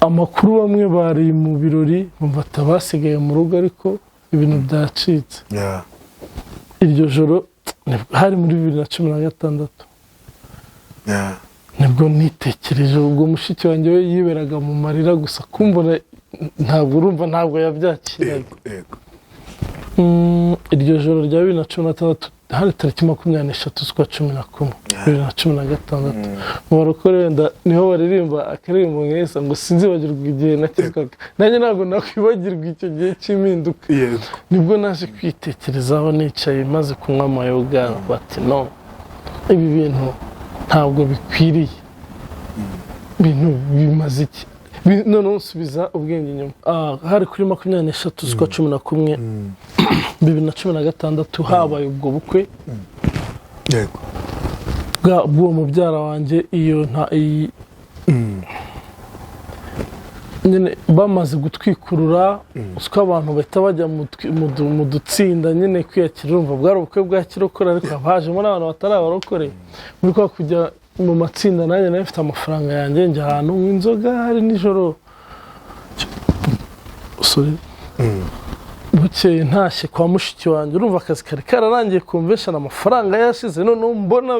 A: Amakuru, bamwe bari mu birori bumva basigaye mu rugo, ariko ibintu byacitse. Iryo joro hari muri 2016, nibwo nitekereje. Ubwo mushiki wanjye we yiberaga mu marira gusa, kumbona ntabwo, urumva ntabwo yabyakiraga.
B: yego yego
A: Iryo joro rya 2016, hari tariki 23 z'ukwa 11 2016, mu barokore wenda niho baririmba akaririmbo nkeza ngo "Sinzibagirwa igihe nakizwaga", nanjye ntabwo nakwibagirwa icyo gihe cy'impinduka. Nibwo naje kwitekerezaho nicaye maze kunywa amayoga, bati no, ibi bintu ntabwo bikwiriye, ibintu bimaze iki? Noneho nsubiza ubwenge inyuma. Hari kuri 23 z'ukwa 11 2016, habaye ubwo bukwe bw'uwo mubyara wanjye. Iyo nta iyi nyine bamaze gutwikurura, usiko abantu bahita bajya mu dutsinda nyine kwiyakira. Urumva bwari ubukwe bwa kirokore, ariko haba hajemo n'abantu batari abarokore. Muri kwa kujya mu matsinda, nanjye nari mfite amafaranga yanjye, njya ahantu nywa inzoga, hari nijoro. Sorry. Bukeye ntashye kwa mushiki wanjye, urumva akazi kari kararangiye, convention, amafaranga yashize, noneho mbona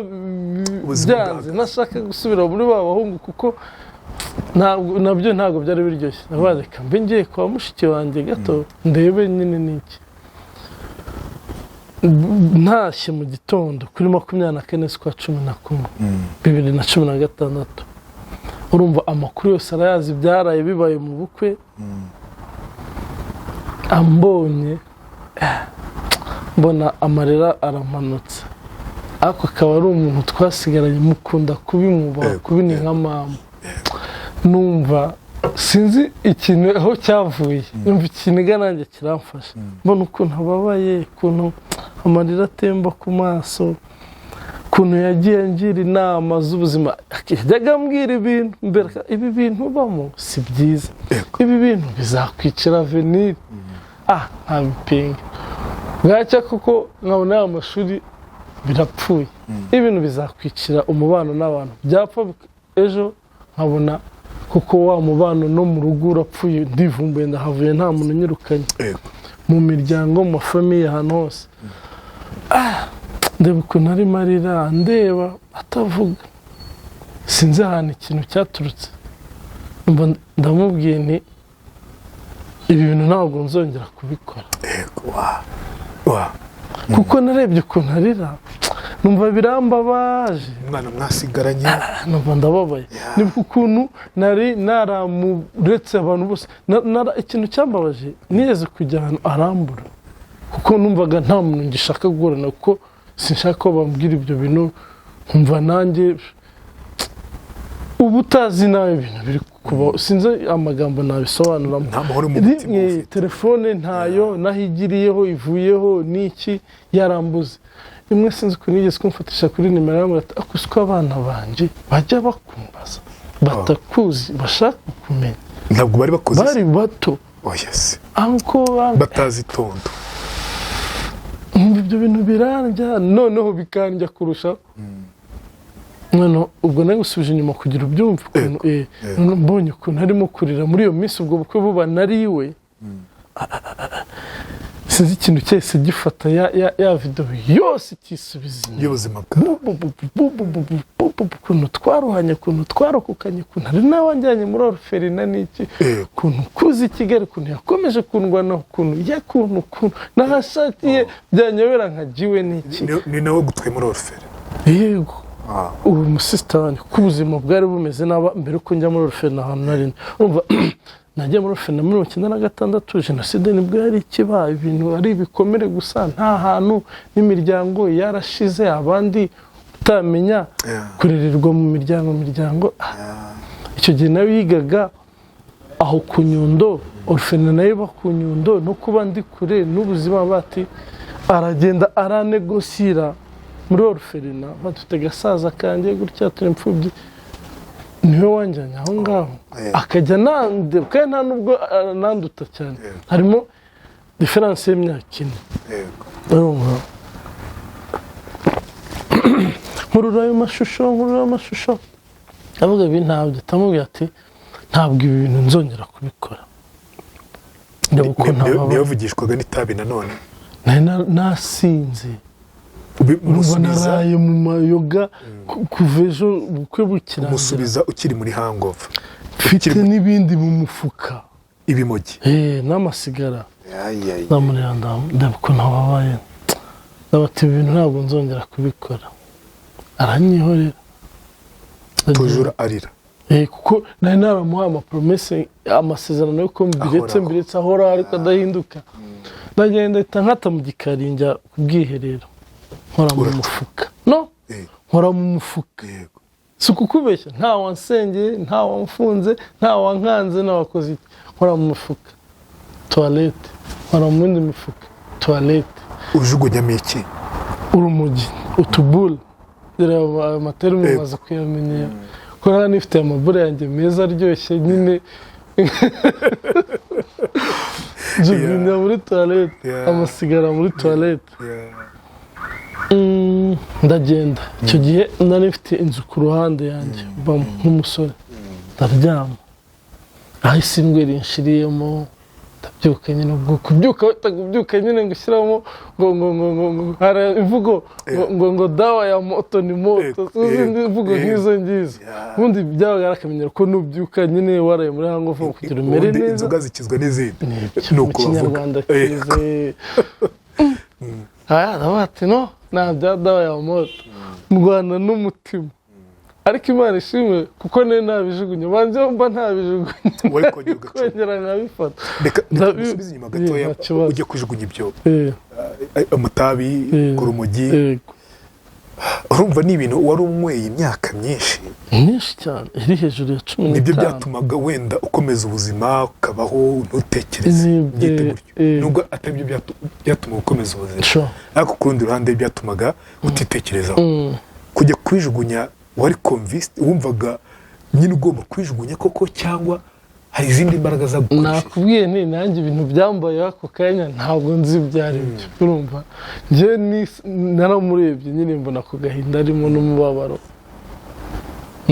B: Ubuzima
A: byanze,
B: bwahagaze.
A: Nashaka gusubira muri ba bahungu kuko ntabwo nabyo ntabwo byari biryoshye. Ndavuga reka mbe ngiye kwa mushiki wanjye gato ndebe nyine n'iki. Ntashye mu gitondo kuri 24 z'ukwa 11 2016, urumva amakuru yose arayazi, byaraye bibaye mu bukwe. Ambonye, mbona amarira aramanutse, ariko akaba ari umuntu twasigaranye, mukunda kubimwubaha, kubi ni nka mama. Numva sinzi ikintu aho cyavuye, numva ikiniga nanjye kiramfasha, mbona ukuntu ababaye, ukuntu amarira atemba ku maso, ukuntu yagiye angira inama z'ubuzima. Yajyaga ambwira ibintu mbere, ibi bintu ubamo si byiza, ibi bintu bizakwicira avenir, ntabipinga. Bwacya kuko nkabona ya mashuri birapfuye, ibintu bizakwicira umubano n'abantu, byapfa ejo nkabona kuko wa mubano no mu rugo urapfuye, ndivumbuye, ndahavuye, nta muntu unyirukanye, mu miryango, mu ma famille, ahantu hose. Ndeba ukuntu arimo arira, ndeba atavuga, sinzi ahantu ikintu cyaturutse. Numva ndamubwiye nti ibi bintu ntabwo nzongera kubikora,
B: yego wa wa
A: kuko narebye ukuntu arira, numva birambabaje.
B: Umwana mwasigaranye.
A: Numva ndababaye, nibuka ukuntu nari naramuretse abantu bose. Ikintu cyambabaje, nigeze kujya ahantu arambura, kuko numvaga nta muntu ngishaka guhura, kuko sinshaka ko bambwira ibyo bintu. Nkumva nanjye uba utazi nawe ibintu biri kubaho, sinzi amagambo nabisobanuramo.
B: Nta mahoro mu mutima
A: Rimwe
B: ufite.
A: Telefone ntayo, naho igiriyeho ivuyeho n'iki, yarambuze. Rimwe sinzi ukuntu yigeze kumfatisha kuri nimero, arambwira ati: "Ako siko abana banjye bajya bakumbaza batakuzi, bashaka kumenya."
B: Ntabwo bari bakoze.
A: Bari bato.
B: Oya se.
A: Anko
B: Batazi itondo.
A: Nkumva ibyo bintu birandya, noneho bikandya kurusha. Noneho ubwo nari gusubije inyuma kugira ubyumve ukuntu, noneho mbonye ukuntu arimo kurira muri iyo minsi ubwo bukwe buba nari iwe, sinzi ikintu cyose gifata ya video yose ikisubiza inyuma
B: y'ubuzima bwawe.
A: Bu, bu, bu, bu, bu, bu, bu, bu, bu, ukuntu twaruhanye, ukuntu twarokokanye, ukuntu hari n'abanjyanye muri orphelinat n'iki, ukuntu kuza i Kigali, ukuntu yakomeje kundwanaho, ukuntu yakuntu ukuntu n'ahashakiye byanyobera nkagiwe n'iki.
B: Ni nawe gutwaye muri orphelinat?
A: Yego, ubu musisita wanjye, kuko ubuzima bwari bumeze nabi mbere uko njya muri orphelinat ahantu nari ndi. Urumva, nagiye muri orphelinat muri 96, jenoside nibwo yari ikiba, ibintu ari ibikomere gusa, nta hantu n'imiryango yarashize, abandi utamenya, kurererwa mu miryango. Icyo gihe nawe yigaga aho ku Nyundo, orphelinat nayo iba ku Nyundo, no kuba ndi kure n'ubuzima, bati aragenda aranegosira muri orphelinat, badufite gasaza kanjye gutya, turi imfubyi, niwe wanjyanye aho ngaho. Akajya nande, kandi nta nubwo ananduta cyane, harimo différence y'imyaka 4. Urumva, nkurura ayo mashusho, nkurura ayo mashusho, avuga ibi ntabyo, atamubwira ati: "Ntabwo ibi bintu nzongera kubikora." Ndeba uko ntababaye.
B: Ntibavugishwaga n'itabi nanone?
A: Nari nasinze. Urumva, naraye mu mayoga kuva ejo ubukwe bukirangira.
B: Umusubiza ukiri muri hangover.
A: Mfite n'ibindi mu mufuka.
B: Ibimogi.
A: N'amasigara. Ndamureba, ndeba ukuntu ababaye, ndabati: "Ibi bintu ntabwo nzongera kubikora." Aranyihorera.
B: Tujura arira.
A: Kuko nari naramuhaye amapromesse, amasezerano yuko mbiretse.
B: Ahoraho.
A: Mbiretse ahoraho ariko adahinduka. Ndagenda, ahita nkata mu gikari, njya ku bwiherero, nkora mu
B: Urata.
A: mufuka, no nkora mu mufuka. Si ukukubeshya, nta wansengeye, nta wamfunze, nta wankanze, nta wakoze iki. Nkora mu mufuka, toilette, nkora mu yindi mifuka, toilette.
B: Ujugunyamo iki?
A: Urumogi, utubule. Dore ayo materimu maze kuyamenyera, ko nta nifite amabure yanjye meza aryoshye nyine, njugunya muri toilette, amasigara muri toilette. Ndagenda. Icyo gihe nari mfite inzu ku ruhande yanjye mbamo nk'umusore, ndaryama aho isindwe rinshiriyemo. Ndabyuka nyine, ubwo kubyuka wita kubyuka nyine ngo ushyiramo ngo hari imvugo ngo dawa ya moto ni moto. Sinzi indi mvugo nk'izo ngizo. Ubundi byabaga ari akamenyero ko nubyuka nyine waraye muri hangover, kugira umere
B: Ubundi
A: neza.
B: Inzoga zikizwa n'izindi.
A: Nibyo.
B: Ni
A: Mu
B: uko bavuga.
A: Kinyarwanda kize aya, ndavuga ati: "No, nta bya dawa ya moto." Ndwana n'umutima, ariko Imana ishimwe kuko nari nabijugunye, banze mba ntabijugunye
B: Wari kongera ugacuma.
A: Kongera nkabifata.
B: Reka ngusubize inyuma gatoya.
A: Nta kibazo.
B: Ujye kujugunya ibyo amatabi ku rumogi.
A: Yego.
B: Urumva ni ibintu wari unyweye imyaka myinshi.
A: Myinshi cyane, iri hejuru ya cumi
B: Nibyo
A: n'itanu.
B: byatumaga wenda ukomeza ubuzima, ukabaho ntutekereze, byite gutyo, nubwo atari byo byatumaga ukomeza ubuzima, ariko ku rundi ruhande byatumaga utitekerezaho. Kujya kubijugunya wari convinced, wumvaga nyine ugomba kubijugunya koko, cyangwa hari izindi mbaraga zagukoresheje?
A: Nakubwiye nti nanjye ibintu byambayeho ako kanya ntabwo nzi ibyo ari byo. Urumva, njyewe naramurebye nyine, mbona ako gahinda arimo n'umubabaro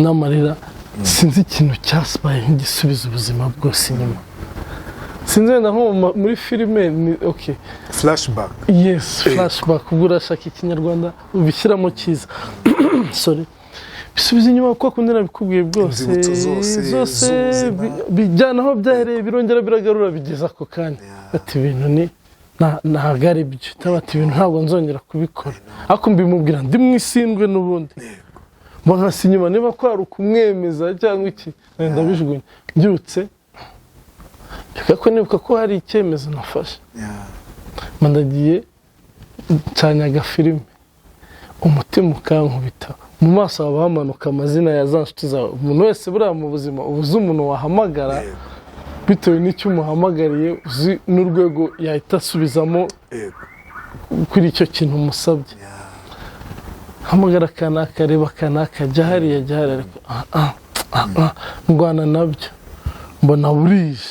A: n'amarira. Sinzi ikintu cyasibaye nk'igisubiza ubuzima bwose inyuma, sinzi, wenda nko muri filime ni okay.
B: Flashback.
A: Yes, flashback. Ubwo urashaka Ikinyarwanda ubishyiramo cyiza, sorry. Bisubiza inyuma kuko kundi nabikubwiye bwose.
B: Inzibutso zose
A: Zose
B: z'ubuzima.
A: Bijyana aho byahereye, birongera biragarura, bigeza ako kanya, ati ibintu ni ntabwo ari byo. Cyangwa ati ibintu ntabwo nzongera kubikora, ariko mbimubwira ndi mu isindwe n'ubundi, mba nkasa inyuma, niba kwari ukumwemeza cyangwa iki, ndabijugunya. Mbyutse reka ko nibuka ko hari icyemezo nafashe, mba ndagiye ncanye agafilime, umutima ukankubita. Mu maso haba hamanuka amazina ya za nshuti zawe. Umuntu wese buriya mu buzima uba uzi umuntu wahamagara, bitewe n'icyo umuhamagariye, uzi n'urwego yahita asubizamo kuri icyo kintu umusabye. Hamagara kanaka, reba kanaka, jya hariya, jya hariya, ariko ah, ah, ah, ah, ndwana nabyo. Mbona burije,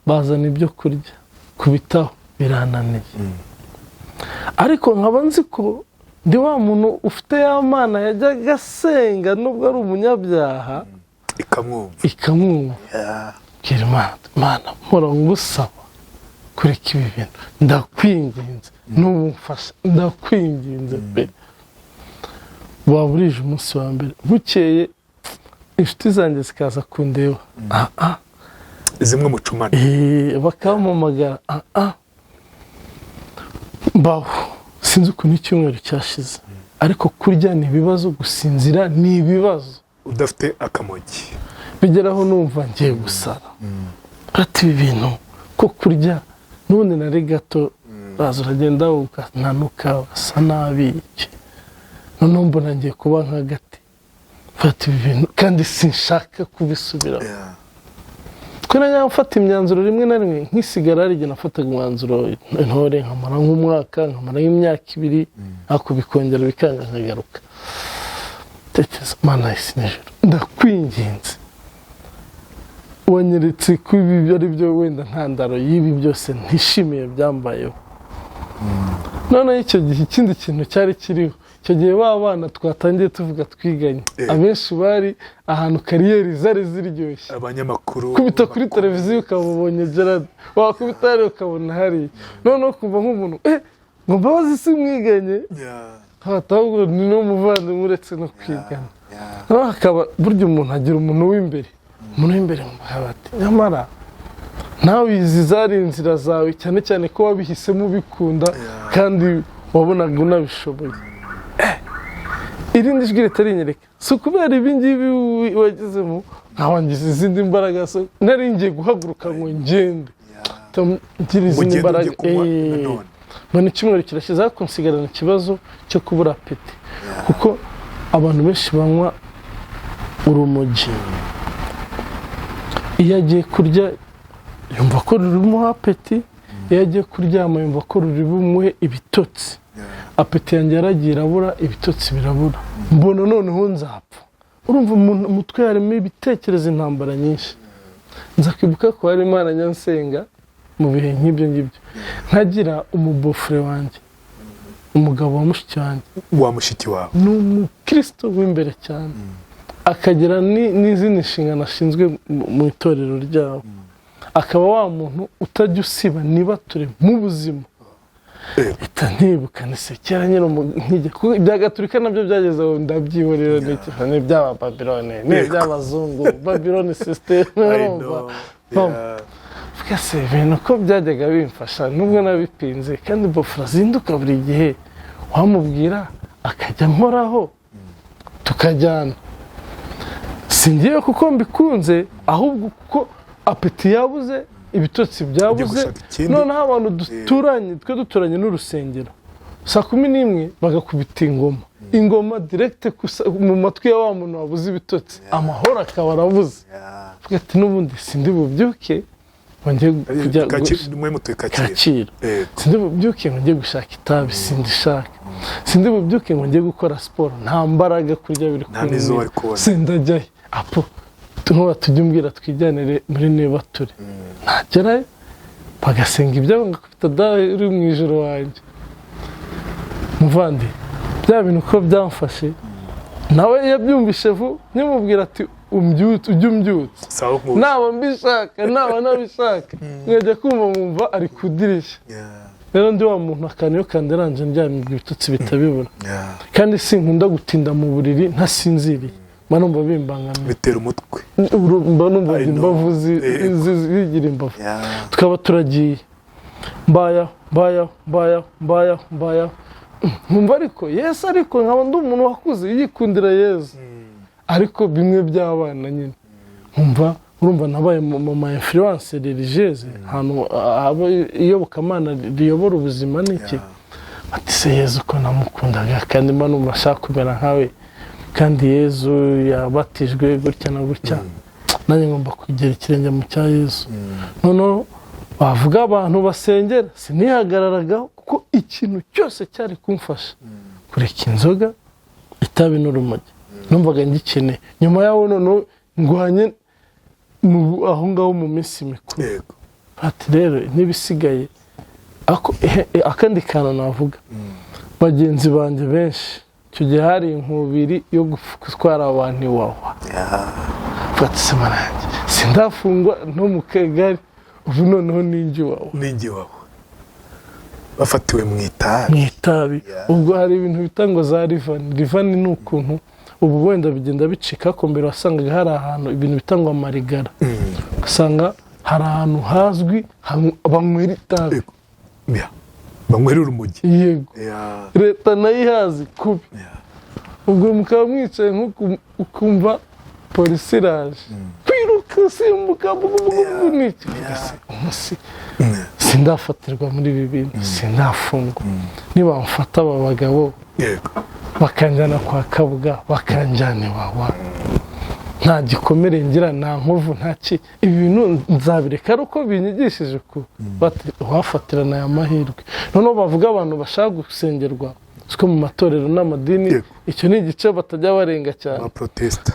A: bazana ibyo kurya, kubitaho birananiye, ariko nkaba nzi ko ndi wa muntu ufite ya Mana yajyaga asenga nubwo ari umunyabyaha,
B: ikamwumva.
A: Ikamwumva. Bwira Imana: "Mana, mpora ngusaba kureka ibi bintu, ndakwinginze, n'ubu mfasha, ndakwinginze pe." Waba burije umunsi wa mbere, bukeye inshuti zanjye zikaza kundeba, ah ah.
B: Zimwe mucumana.
A: Bakampamagara, ah ah. Mbaho sinzi ukuntu icyumweru cyashize, ariko kurya ni ibibazo, gusinzira ni ibibazo.
B: Udafite akamogi.
A: Bigeraho numva ngiye gusara, ati ibi bintu ko kurya n'ubundi nari gato, uraza uragenda ukananuka, ugasa nabi iki. Noneho mbona ngiye kuba nk'agati, mfata ibi bintu kandi sinshaka kubisubiramo, ko najya mfata imyanzuro rimwe na rimwe nk'isigara. Hari igihe nafataga umwanzuro intore nkamara nk'umwaka, nkamara nk'imyaka 2, ariko bikongera bikanga, nkagaruka. Tekereza: "Mana y'isi n'ijuru, ndakwinginze, wanyeretse ko ibi ari byo wenda ntandaro y'ibi byose ntishimiye byambayeho." Noneho icyo gihe ikindi kintu cyari kiriho, icyo gihe ba bana twatangiye tuvuga twiganye, abenshi bari ahantu carrière zari ziryoshye.
B: Abanyamakuru.
A: Kubita kuri televiziyo ukaba ubonye Gerard, wakubita hariya ukabona hariya. Noneho kumva nk'umuntu ngo Mbabazi si mwiganye, ahubwo ni n'umuvandimwe uretse no kwigana. Noneho hakaba burya umuntu agira umuntu w'imbere, umuntu w'imbere bati: "Nyamara nawe izi zari inzira zawe, cyane cyane ko wabihisemo ubikunda kandi wabonaga unabishoboye." Irindi jwi ritarinyereka: "Si ukubera ibi ngibi wagezemo." Nkawangiza izindi mbaraga, so nari ngiye guhaguruka ngo ngende ngira izindi
B: Ugende
A: mbaraga.
B: ujye kunywa nanone.
A: Mbona icyumweru kirashize, ariko nsigarana ikibazo cyo kubura appétit, kuko abantu benshi banywa urumogi, iyo agiye kurya yumva ko rurimuha appétit, iyo agiye kuryama yumva ko ruri bumuhe ibitotsi. Appétit yanjye yaragiye irabura, ibitotsi birabura, mbona noneho nzapfa. Urumva mu mutwe harimo ibitekerezo, intambara nyinshi. Nza kwibuka ko hari Imana nyansenga mu bihe nk'ibyo ngibyo, nkagira umubeau-frère wanjye, umugabo wa mushiki wanjye.
B: Wa mushiki wawe.
A: Ni umukristo w'imbere cyane, akagira n'izindi nshingano ashinzwe mu itorero ryabo, akaba wa muntu utajya usiba nibature mu buzima. Mpita ntibuka nise kera nyine nkijya kuko ibya gatolika nabyo byageze aho ndabyihorera, ni iby'aba Babilone, ni iby'abazungu, Babylon system.
B: I
A: Urumva?
B: know.
A: Vuga se ibintu ko byajyaga bimfasha nubwo nabipinze, kandi beau-frère azinduka buri gihe, wamubwira akajya nkoraho tukajyana. Singiye kuko mbikunze, ahubwo kuko appétit yabuze, ibitotsi byabuze.
B: Gushaka ikindi.
A: Noneho abantu duturanye, twe duturanye n'urusengero, saa 11 bagakubita ingoma, ingoma direct mu matwi ya wa muntu wabuze ibitotsi, amahoro akaba arabuze. Vuga ati n'ubundi sindi bubyuke ngo njye kujya
B: Mwe mutuye Kacyiru.
A: Kacyiru. Sindi bubyuke ngo njye gushaka itabi, sindishaka. Sindi bubyuke ngo njye gukora siporo, nta mbaraga, kurya biri
B: Nta n'izo wari kubona.
A: Sindajyayo apo nkuba tujya umbwira twijyanire muri niba turi nagerayo bagasenga ibyabo, ngakubita dawe uri mu ijoro wanjye. Muvandi, bya bintu uko byamfashe, nawe yabyumvishe vuba, nkimubwira ati umbyutse, ujye umbyutse.
B: Sawa nkuzi.
A: Naba mbishaka, naba nabishaka, nkajya kumva nkumva ari ku idirishya. Rero ndi wa muntu akantu iyo kanderanje ndyamye ibitotsi bitabibura, kandi sinkunda gutinda mu buriri ntasinziriye, mba numva bimbangamiye.
B: Bitera umutwe.
A: Mba numva
B: I know.
A: imbavu zigira imbavu. Tukaba turagiye, mbayaho, mbayaho, mbayaho, mbayaho, mbayaho, nkumva ariko Yesu, ariko nkaba ndi umuntu wakuze yikundira Yesu, ariko bimwe by'abana nyine, nkumva urumva nabaye mu ma influence religieuse, ahantu haba iyobokamana riyobora ubuzima n'iki. Ati se Yesu ko namukundaga kandi mba numva ashaka kumera nkawe. Kandi Yezu yabatijwe gutya na gutya, nanjye ngomba kugera ikirenge mu cya Yezu. Noneho bavuga abantu basengera, sinihagararagaho, kuko ikintu cyose cyari kumfasha kureka inzoga, itabi n'urumogi numvaga ngikeneye. Nyuma yaho noneho ndwanye aho ngaho mu minsi mikuru. Ati rero n'ibisigaye, akandi kantu navuga, bagenzi banjye benshi icyo gihe hari inkubiri yo gutwara abantu Iwawa. Fata isema yanjye, sindafungwa no mu kagari, ubu noneho ninjye Iwawa.
B: Ninjye Iwawa, bafatiwe mu itabi.
A: Mu itabi. Ubwo hari ibintu bita ngo za rivani. Rivani ni ukuntu ubu wenda bigenda bicika, ko mbere wasangaga hari ahantu ibintu bita ngo amarigara, ugasanga hari ahantu hazwi banywera itabi.
B: Banywera urumogi.
A: Yego, leta nayo ihazi kubi. Ubwo mukaba mwicaye ukumva polisi iraje, kwiruka, simbuka, n'iki. Umunsi sindafatirwa muri ibi bintu, sindafungwa, nibamfata aba bagabo bakanjyana kwa Kabuga, bakanjyana Iwawa, nta gikomere ngira, nta nkovu, nta ki, ibi bintu nzabireka ari uko binyigishije uku wafatirana aya mahirwe. Noneho bavuga abantu bashaka gusengerwa, siko mu matorero n'amadini, icyo ni igice batajya barenga cyane.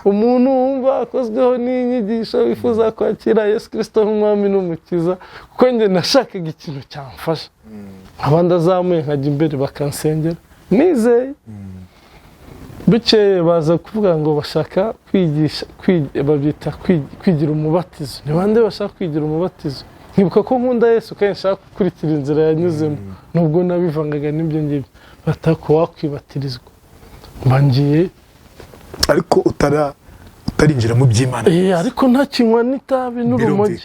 A: Umuntu wumva akozweho n'inyigisho, wifuza kwakira Yesu Kirisito nk'umwami n'umukiza, kuko njye nashakaga ikintu cyamfasha, abandi azamuye nkajya imbere bakansengera nizeye. Bukeye baza kuvuga ngo bashaka kwigisha, babyita kwigira umubatizo. Ni bande bashaka kwigira umubatizo? Nkibuka ko nkunda Yesu kandi nshaka gukurikira inzira yanyuzemo, nubwo nabivangaga n'ibyo ngibyo, batako wakwibatirizwa mbangiye.
B: Ariko utarinjira mu by'Imana.
A: Ariko ntakinywa n'itabi n'urumogi.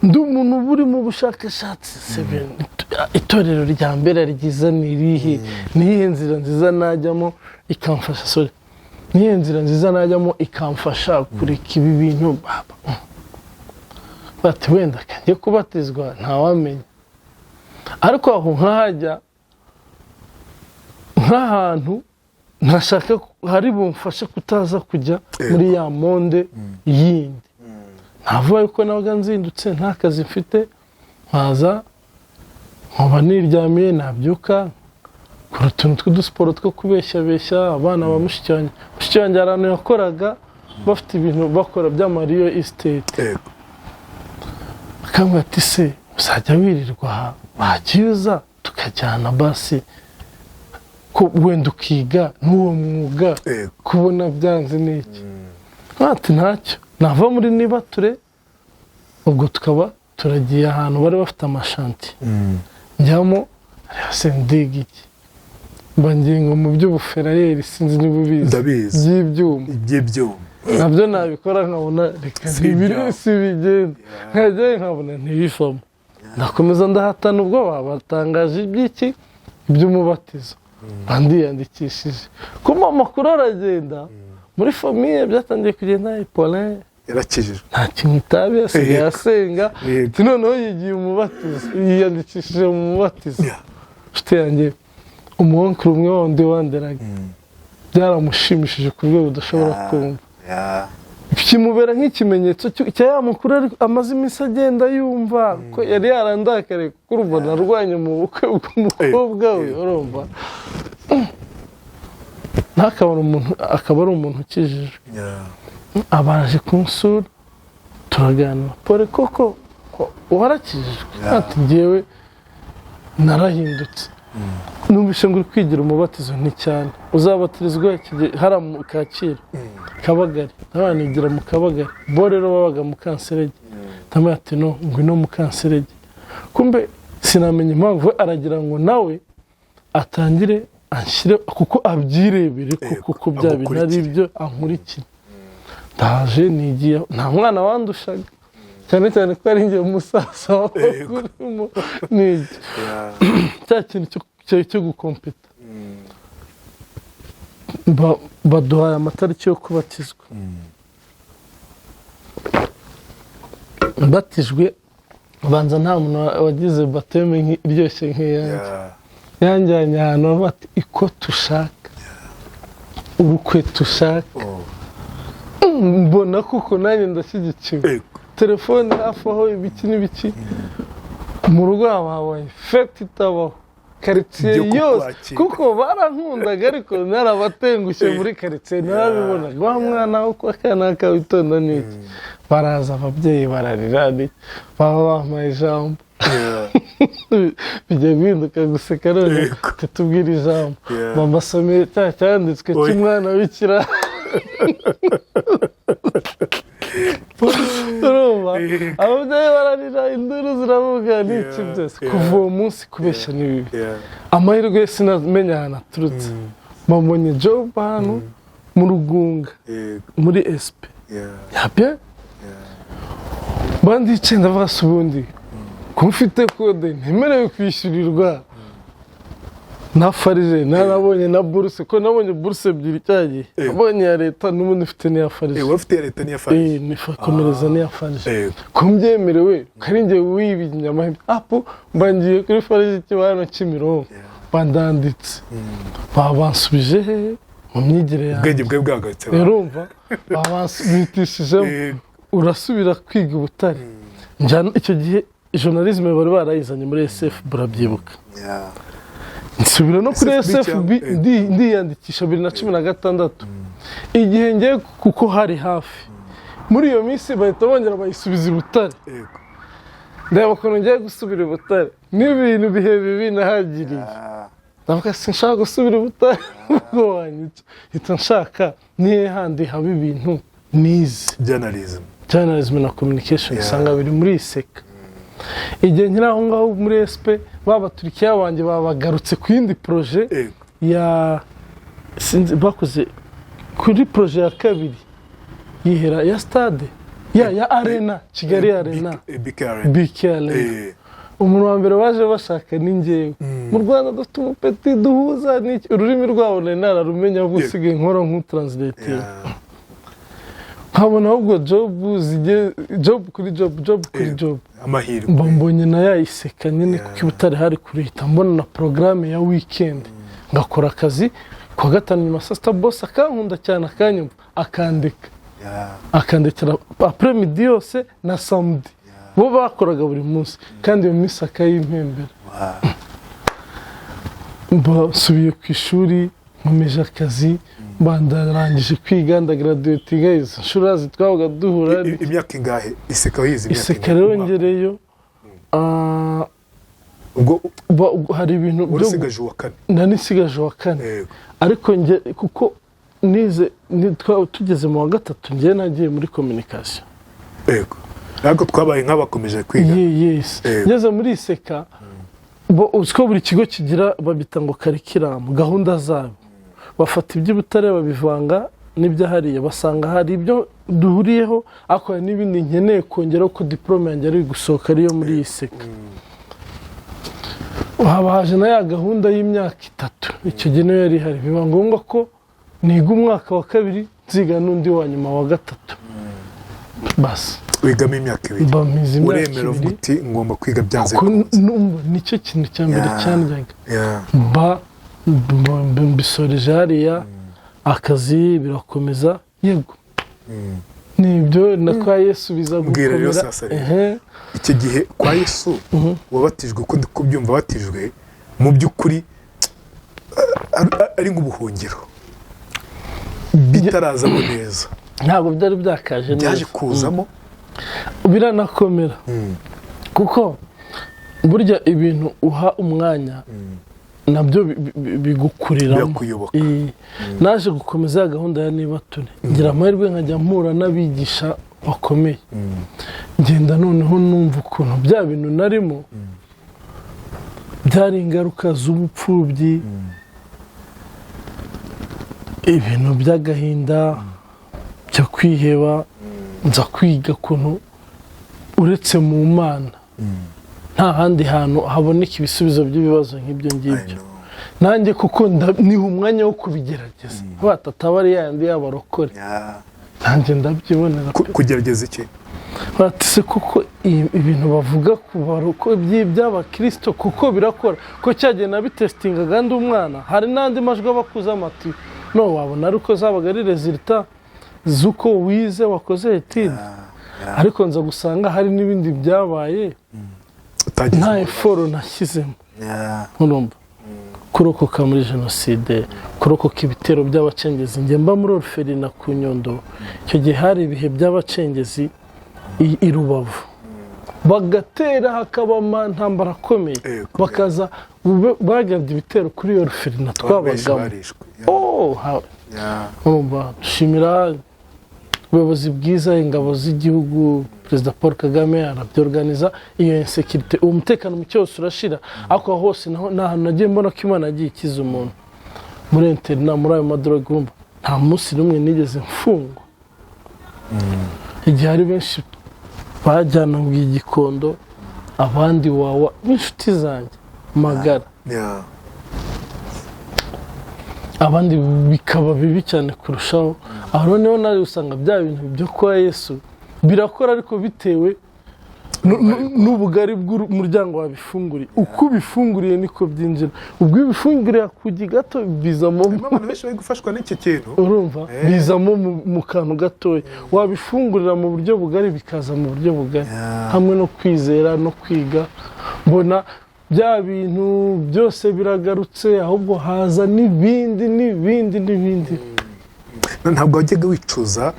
A: Ndi umuntu uri mu bushakashatsi, itorero rya mbere ryiza ni irihe, niyihe nzira nziza najyamo ikamfasha, sorry, niyihe nzira nziza najyamo ikamfasha kureka ibi bintu. Bati wenda kanjye kubatizwa, ntawamenya. Ariko aho nkahajya nk'ahantu ntashaka hari bumfashe kutaza kujya muri ya monde yindi. Ntavuga yuko nabaga nzindutse, nta kazi mfite, nkaza nkaba niryamiye, nabyuka kora utuntu tw'udusiporo two kubeshyabeshya abana ba mushiki wanjye. Mushiki wanjye hari ahantu yakoraga bafite ibintu bakora by'amariyo estate, akambwira ati se uzajya wirirwa aha, wagiye uza tukajyana basi, ko wenda ukiga n'uwo mwuga, kubona byanze n'iki. Ati ntacyo nava muri nibature. Ubwo tukaba turagiye ahantu bari bafite amashanti, njyamo se ndiga iki, mba ngingo mu by'ubuferayeri, sinzi niba ubizi, by'ibyuma nabyo nabikora nkabona reka si bigenda, nkajyayo nkabona ntibivamo, ndakomeza ndahatana. Ubwo batangaje iby'iki, iby'umubatizo, ndiyandikishije. Kuma amakuru aragenda muri famiye, byatangiye kugenda, Paulin
B: yarakijijwe,
A: nta kintu itabi, asigaye asenga, noneho yigiye umubatizo, yiyandikishije mu mubatizo. Inshuti yanjye, umuwonkuru umwe wundi wanderaga, byaramushimishije ku rwego udashobora kumva, kimubera nk'ikimenyetso cya ya makuru amaze iminsi agenda yumva ko yari yarandakariye, kuko urumva narwanye mu bukwe bw'umukobwa we, urumva ntakabona umuntu akaba ari umuntu ukijijwe. Abaje kunsura turaganira, pore koko warakijijwe? Ati ngewe narahindutse, numvise ngo uri kwigira umubatizo, ni cyane uzabatirizwa hara mu Kacyiru Kabagari, abana igira mu Kabagari, bo rero babaga mu Kanserege. Ndamubwira ati no ngwino mu Kanserege. Kumbe sinamenya impamvu aragira ngo nawe atangire anshyire, kuko abyirebere kuko bya bintu ari byo, ankurikire. Ndaje nigiye, nta mwana wandushaga, cyane cyane ko ari njye musaza urimo n'ibyo cya kintu cyo gukompeta. Baduhaye amatariki yo kubatizwa, mbatijwe banza nta muntu wagize bateme iryoshye nk'iyanjye. Yanjyanye ahantu bati iko tushaka, Ubukwe tushaka. Mbona kuko nanjye ndashyigikiwe. Telefone hafi aho, ibiki n'ibiki, mu rugo haba habaye fête itabaho, karitsiye
B: Byo
A: yose
B: kukwakira.
A: Kuko barankundaga, ariko narabatengushye muri karitsiye, narabibonaga. Wa mwana wo kwa kanaka witonda n'iki, baraza ababyeyi bararira n'iki, baba bampaye ijambo, bijya guhinduka guseka none. Tutubwira ijambo. Mama asomeye cya cyanditswe
B: Oya.
A: cy'umwana w'ikirara, urumva? Ababyeyi bararira, induru ziravuga n'iki byose. Kuva uwo munsi kubeshya ni bibi. Amahirwe ye sinamenya ahantu aturutse, mbonye job ahantu mu Rugunga muri SP. Yabye bandicaye, ndavuga se ubundi ko mfite kode ntemerewe kwishyurirwa na FARG, narabonye na buruse, ko nabonye buruse ebyiri cyagiye, nabonye iya leta n'ubundi mfite n'iya FARG.
B: Wari ufite iya leta n'iya FARG?
A: Eh, komereza n'iya FARG. Ko mbyemerewe, ko ari njye wibiye amahirwe apo, mba ngiye kuri FARG Kibano Kimironko, bandanditse, baba bansubije hehe mu myigire yanjye.
B: Ubwenge bwawe bwagarutse.
A: Urumva, baba bansubitishijemo, urasubira kwiga i Butare. Njyana icyo gihe journalisme bari barayizanye muri SF, burabyibuka? Nsubira no kuri
B: SFB.
A: SFB. Ndiyandikisha 2016, igihe ngiye kuko hari hafi muri iyo minsi, bahita bongera bayisubiza i Butare. Ndeba ukuntu ngiye gusubira i Butare n'ibintu bihe bibi nahagiriye, ndavuga sinshaka gusubira i Butare, ubwo wanyica, hita nshaka nihe handi haba ibintu nize.
B: Journalism.
A: Journalism na communication. Usanga biri muri ICK. Igihe nkiri aho ngaho muri SP, babaturikiya banjye babagarutse ku yindi projet ya sinzi, bakoze kuri projet ya kabiri yihera ya stade ya arena, Kigali Arena.
B: BK Arena.
A: BK Arena. Umuntu wa mbere baje bashaka ni njyewe. Mu Rwanda dufite umupeti duhuza n'iki, ururimi rwabo nari nararumenya, ahubwo usigaye nkora nk'utranslating, nkabona ahubwo job zigiye, job kuri job, job kuri job.
B: Amahirwe.
A: Mba mbonye na ya ICK nyine, kuko i Butare hari kurihita, mbona na porogaramu ya weekend, ngakora akazi kuwa gatanu nyuma saa sita, boss akankunda cyane, akanyumva, akandika, akandikira après midi yose na samedi, bo bakoraga buri munsi, kandi iyo minsi akayimpembera. Mba nsubiye ku ishuri, nkomeje akazi, mba ndarangije kwiga, ndagraduatinga. Izo nshuro twabaga duhura.
B: Imyaka ingahe ICK wize, imyaka
A: ICK
B: ingahe?
A: Rero
B: Umwaka.
A: ngereyo
B: Ubwo
A: hari ibintu
B: wari
A: byo
B: usigaje uwa kane?
A: Nari nsigaje uwa kane. Ariko nge kuko nize tugeze mu wa gatatu, njye nagiye muri communication.
B: Yego, ntabwo twabaye nk'abakomeje kwiga.
A: Yes. Ngeze muri ICK, bo uzi ko buri kigo kigira, babita ngo curriculum, gahunda zabo, bafata iby'Ibutare babivanga n'ibyahariye, basanga hari ibyo duhuriyeho, ariko hari n'ibindi nkeneye kongeraho, ko diporome yanjye ari gusohoka ariyo muri ICK. Haba haje na ya gahunda y'imyaka 3, icyo gihe niyo yari ihari, biba ngombwa ko niga umwaka wa kabiri, nziga n'undi wa nyuma wa gatatu, basi.
B: Wigamo imyaka 2.
A: Mba mpize imyaka
B: Uremera, uvuga
A: 2.
B: uti ngomba kwiga byanze
A: Kuko
B: bikunze.
A: numva nicyo kintu cya mbere cyandyaga. Mba mbisoreje hariya, akazi birakomeza, yego nibyo na kwa Yesu biza
B: Mbwira rero
A: gukomera.
B: sasa rero. Icyo gihe kwa Yesu wabatijwe, uko ndi kubyumva, wabatijwe mu by'ukuri ari nk'ubuhungiro bitarazamo neza.
A: Ntabwo byari byakaje
B: Byaje
A: neza.
B: kuzamo.
A: Biranakomera, kuko burya ibintu uha umwanya nabyo bigukuriramo.
B: Birakuyoboka.
A: Naje gukomeza ya gahunda ya niba turi ngira amahirwe nkajya mpura n'abigisha bakomeye, ngenda noneho numva ukuntu bya bintu narimo byari ingaruka z'ubupfubyi, ibintu by'agahinda, byo kwiheba. Nza kwiga ukuntu uretse mu Mana nta handi hantu haboneka ibisubizo by'ibibazo nk'ibyo ngibyo. Nanjye kuko niha umwanya wo kubigerageza, batataba ari yandi y'abarokore, nanjye ndabyibonera.
B: Kugerageza iki?
A: Bati se kuko ibintu bavuga ku baroko by'abakirisito kuko birakora, ko cyagiye nabitesitingaga ndi umwana, hari n'andi majwi aba akuze amatiyo. No wabona ari uko zabaga ari résultat z'uko wize, wakoze étude, ariko nza gusanga hari n'ibindi byabaye
B: Utagize
A: nta
B: uruhare.
A: effort nashyizemo. Urumva, kurokoka muri jenoside, kurokoka ibitero by'abacengezi. Njye mba muri orphelinat ku Nyundo. Icyo gihe hari ibihe by'abacengezi i Rubavu, bagatera, hakaba intambara akomeye, bakaza bagabye ibitero kuri iyo orphelinat
B: Abantu benshi
A: twabagamo.
B: barishwe.
A: Oh, urumva, dushimira ubuyobozi bwiza, ingabo z'igihugu, Perezida Paul Kagame arabyorganiza, iyo insécurité, uwo mutekano muke wose urashira. Ariko aho hose naho ni ahantu nagiye mbona ko Imana yagiye ikiza umuntu. Muri internat, muri ayo madroge, urumva, nta munsi n'umwe nigeze mfungwa, igihe hari benshi bajyanaga i Gikondo, abandi wawa b'inshuti zanjye magara, abandi bikaba bibi cyane kurushaho. Aho noneho nawe usanga bya bintu byo kwa Yesu birakora, ariko bitewe n'ubugari bw'umuryango wabifunguriye. Uko ubifunguriye niko byinjira. Ubwo iyo ubifunguriye akugi gato, bizamo.
B: Harimo abantu benshi bari gufashwa n'iki kintu.
A: Urumva, bizamo mu kantu gatoya. Wabifungurira mu buryo bugari, bikaza mu buryo bugari. Hamwe no kwizera no kwiga, mbona bya bintu byose biragarutse, ahubwo haza n'ibindi n'ibindi n'ibindi.
B: Ntabwo wajyaga wicuza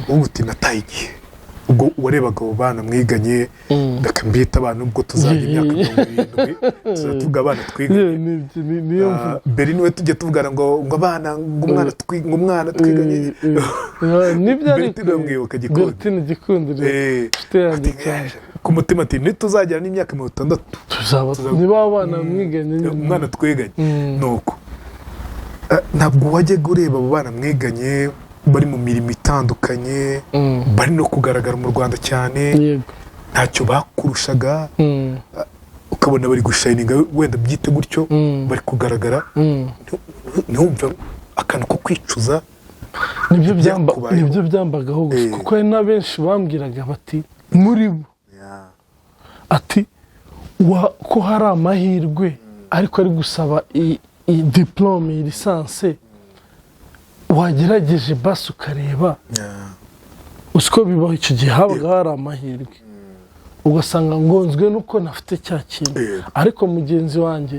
B: uvuga uti: "Nataye igihe"? Ubwo warebaga abo bana mwiganye, reka mbite abantu, ubwo tuzajya imyaka 70 tuzajya tuvuga abana twiganye.
A: Niyo
B: Ah, mbere niwe tujya tuvugana ngo abana, ngo umwana twiganye.
A: Nibyo, ariko
B: Bertine uramwibuka, Gikundi?
A: Bertine Gikundiro, inshuti yanjye cyane.
B: Ku mutima ati: "Nituzagera n'imyaka 60
A: tuzaba niba abana mwiganye nyine."
B: Umwana twiganye. Nuko ntabwo wajyaga ureba abo bana mwiganye bari mu mirimo itandukanye, bari no kugaragara mu Rwanda cyane, ntacyo bakurushaga, ukabona bari gushininga, wenda byite gutyo, bari kugaragara, ntiwumve akantu ko kwicuza?
A: Nibyo byamba
B: Ibyakubayeho.
A: Nibyo byambagaho gusa, kuko hari na benshi bambwiraga bati muri bo, ati ko hari amahirwe ariko ari gusaba iyi diplôme, iyi licence, wagerageje basi ukareba uzi ko bibaho. Icyo gihe habaga hari amahirwe, ugasanga ngonzwe nuko ntafite cya kintu, ariko mugenzi wanjye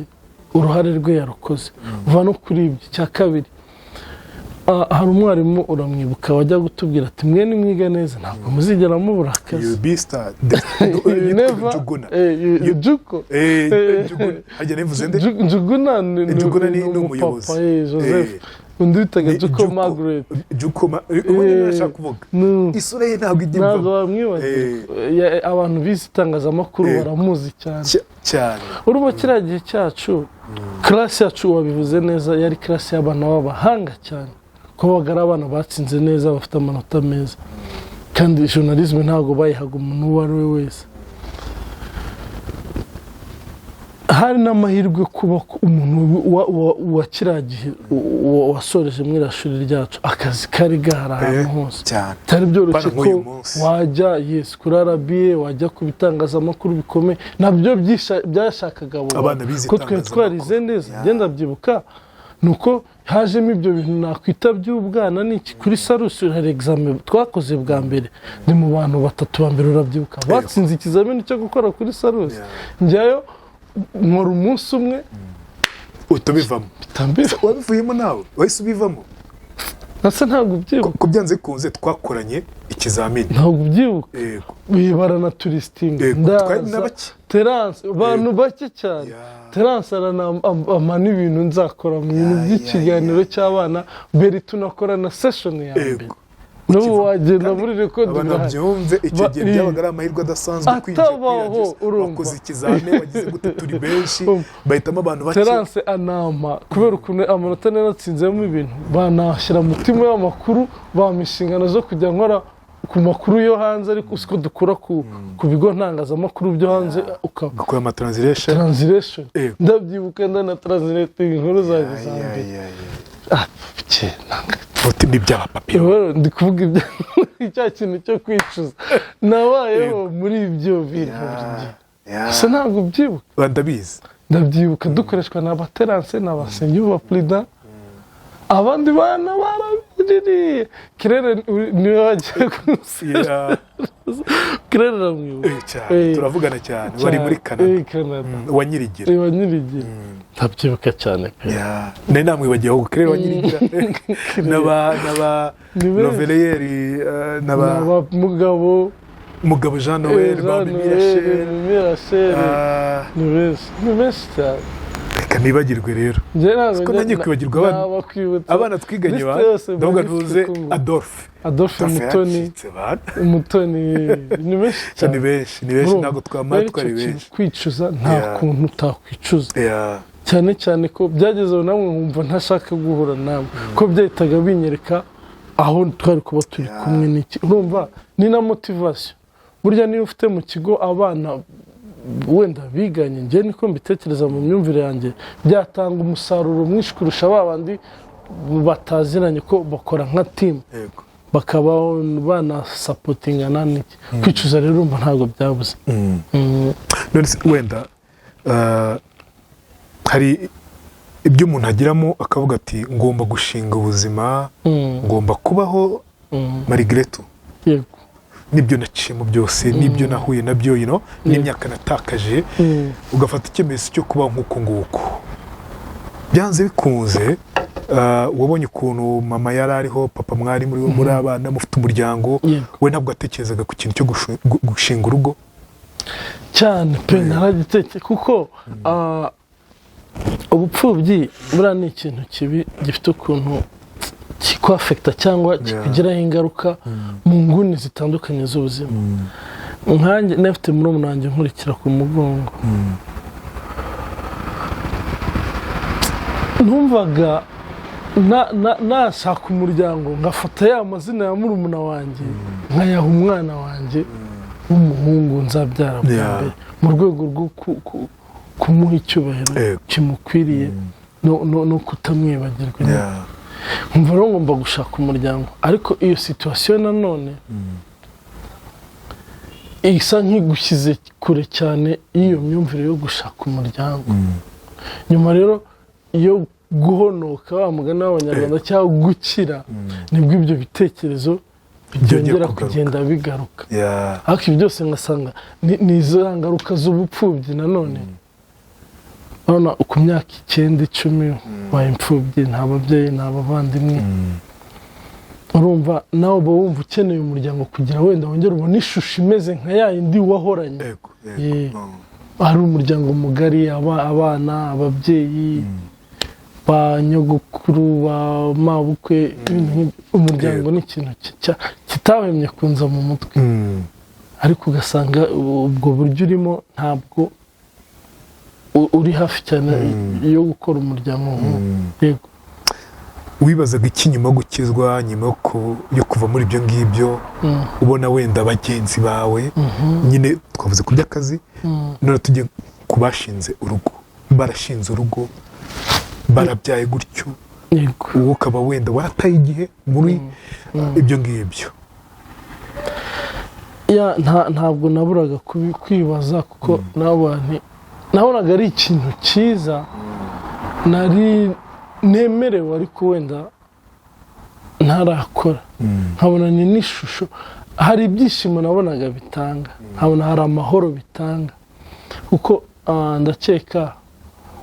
A: uruhare rwe yarukoze. Uva no kuri ibyo. Icya kabiri, hari umwarimu, uramwibuka, wajya gutubwira ati: "Mwe nimwiga neza ntabwo muzigera mubura akazi."
B: You be star.
A: You never
B: Njuguna.
A: Juko.
B: Njuguna. Hajya nivuze nde?
A: Njuguna ni
B: Njuguna ni
A: umupapa,
B: umuyobozi.
A: Joseph. Undi witaga
B: Ni
A: Juko
B: Juko.
A: Margaret.
B: Juko ubundi niwe nashaka kuvuga. Isura ye ntabwo ijya
A: Ntabwo
B: ivamo.
A: bamwibagirwa. Abantu bize itangazamakuru baramuzi cyane.
B: Cyane.
A: Urumva, kiriya gihe cyacu, classe yacu, wabivuze neza, yari classe y'abana b'abahanga cyane, kuko babaga ari abana batsinze neza, bafite amanota meza, kandi journalisme ntabwo bayihaga umuntu uwo ari we wese. Hari n'amahirwe kuba ko umuntu wa kiriya gihe wasoreje muri iriya shuri ryacu, akazi kari gahari ahantu hose.
B: Cyane.
A: Bitari byoroshye
B: Bana
A: ko
B: nk'uyu munsi.
A: wajya, yes, kuri RBA, wajya ku bitangazamakuru bikomeye, nabyo byashakaga abo
B: Abana
A: bantu.
B: bize
A: Ko twari
B: itangazamakuru.
A: twarize neza. Ngenda ndabyibuka, ni uko hajemo ibyo bintu nakwita by'ubwana n'iki. Kuri Salus hari examen twakoze bwa mbere, ni mu bantu batatu ba mbere, urabyibuka, batsinze ikizamini cyo gukora kuri Salus. Njyayo nkora umunsi umwe.
B: Uhita ubivamo?
A: Bitambira.
B: Wabivuyemo nawe? Wahise ubivamo?
A: Nase ntabwo ubyibuka?
B: Ko byanze bikunze twakoranye ikizamini.
A: Ntabwo ubyibuka?
B: Yego.
A: Bibara turistinga.
B: Yego, twari na
A: Ndaza
B: bake.
A: Terance, abantu bake cyane. Terance aranampa n'ibintu nzakora mu bintu by'ikiganiro cy'abana mbere, tunakora na session ya mbere. N'ubu wagenda muri record
B: Abantu
A: birahari.
B: babyumve, icyo gihe byabaga ari amahirwe adasanzwe kwinjira kuri
A: Atabaho,
B: radiyo.
A: urumva.
B: Wakoze ikizamini, wagize gute, turi benshi, bahitamo abantu bake.
A: Terance anampa, kubera ukuntu amanota naratsinzemo ibintu, banashyira mu timu y'amakuru, bampa inshingano zo kujya nkora ku makuru yo hanze, ariko usiko dukura ku bigo ntangazamakuru byo hanze ukaba
B: gukora ama translation.
A: Translation. Ndabyibuka, ndana translate inkuru zanjye za mbere. Ah, bike,
B: Uti ni iby'abapapi.
A: Rero ndi kuvuga ibya cya kintu cyo kwicuza. Nabayeho muri ibyo bintu buri gihe. Gusa ntabwo ubyibuka?
B: Ndabizi.
A: Ndabyibuka dukoreshwa na ba Terance na ba Nsengiyumva Prida. Abandi bana barabiririye. Kirere niwe wagiye kumusura. Kirere uramwibuka?
B: Cyane, turavugana cyane, bari muri Canada.
A: Canada.
B: Wa Nyirigira.
A: Wa Nyirigira, ndabyibuka cyane pe.
B: Nari namwibagiwe ahubwo Kirere wa Nyirigira n'aba
A: Ni benshi.
B: Noveleyeri n'aba
A: N'aba Mugabo.
B: Mugabo Jean Noel, ba
A: Jean
B: Mimi
A: Noel,
B: Rachel.
A: Mimi Rachel. Ni benshi, ni benshi cyane.
B: Reka nibagirwe rero.
A: Njye ntabwo
B: Siko nanjye kwibagirwa abana.
A: Nabakwibutsa.
B: Abana twiganye ba
A: Liste yose
B: ndavuga
A: mba nyifite
B: ntuze
A: ku ngufu.
B: Adolphe.
A: Adolphe.
B: Adolphe
A: Mutoni.
B: yacitse bana.
A: Umutoni, ni benshi cyane.
B: Ni benshi, ni benshi.
A: Urumva,
B: Ntabwo twamara
A: rero
B: twari
A: icyo kintu
B: benshi.
A: kwicuza, nta kuntu utakwicuza, cyane cyane ko byageze aho namwe nkumva ntashaka guhura nawe, ko byahitaga binyereka aho twari kuba turi kumwe n'iki. Urumva ni na motivation. Burya niba ufite mu kigo abana wenda biganye, njye niko mbitekereza mu myumvire yanjye, byatanga umusaruro mwinshi kurusha ba bandi bataziranye, ko bakora nka team, bakaba banasupportingana n'iki. Kwicuza rero, urumva ntabwo byabuze.
B: None se wenda hari ibyo umuntu agiramo akavuga ati: "Ngomba gushinga ubuzima, ngomba kubaho malgré tout n'ibyo naciyemo byose, n'ibyo nahuye nabyo, n'imyaka natakaje," ugafata icyemezo cyo kubaho nk'uko nguko. Byanze bikunze wabonye ukuntu mama yari ariho, papa, mwari muri abana, mufite umuryango. We ntabwo watekerezaga ku kintu cyo gushinga urugo?
A: Cyane pe, naragiteke kuko ubupfubyi buriya ni ikintu kibi gifite ukuntu kikwaffecta cyangwa kikugiraho ingaruka mu nguni zitandukanye z'ubuzima. Nkanjye nafite murumuna wanjye nkurikira ku mugongo, numvaga nashaka umuryango ngafata ya mazina ya murumuna wanjye nkayaha umwana wanjye w'umuhungu nzabyara bwa mbere, mu rwego rwo kumuha icyubahiro kimukwiriye no kutamwibagirwa. Nkumva rero ngomba gushaka umuryango, ariko iyo situation nanone isa nk'igushyize kure cyane y'iyo myumvire yo gushaka umuryango. Nyuma rero yo guhonoka, wa mugani w'Abanyarwanda, cyangwa gukira, nibwo ibyo bitekerezo
B: Byongera
A: byongera
B: kugaruka.
A: kugenda bigaruka. Ariko ibi byose ngasanga ni izo ngaruka z'ubupfubyi nanone. Urabona ku myaka 9, 10 ubaye imfubyi, nta babyeyi, nta bavandimwe. Urumva nawe uba wumva ukeneye umuryango kugira wenda wongere ubone ishusho imeze nka ya yindi wahoranye. Hari umuryango mugari, abana, ababyeyi, ba nyogokuru, ba mabukwe, ibintu nk'ibyo. Umuryango ni ikintu kitahwemye kunza mu mutwe, ariko ugasanga ubwo buryo urimo ntabwo uri hafi cyane yo gukora umuryango nk'uwo. Yego.
B: Wibazaga iki nyuma yo gukizwa, nyuma yo kuva muri ibyo ngibyo, ubona wenda bagenzi bawe nyine, twavuze ku by'akazi, none tujye ku bashinze urugo, barashinze urugo, barabyaye gutyo, wowe ukaba wenda warataye igihe muri ibyo ngibyo?
A: Ya, ntabwo naburaga kwibaza, kuko n'abantu nabonaga ari ikintu cyiza nari nemerewe, ariko wenda ntarakora, nkabona ni n'ishusho, hari ibyishimo nabonaga bitanga, nkabona hari amahoro bitanga, kuko ndakeka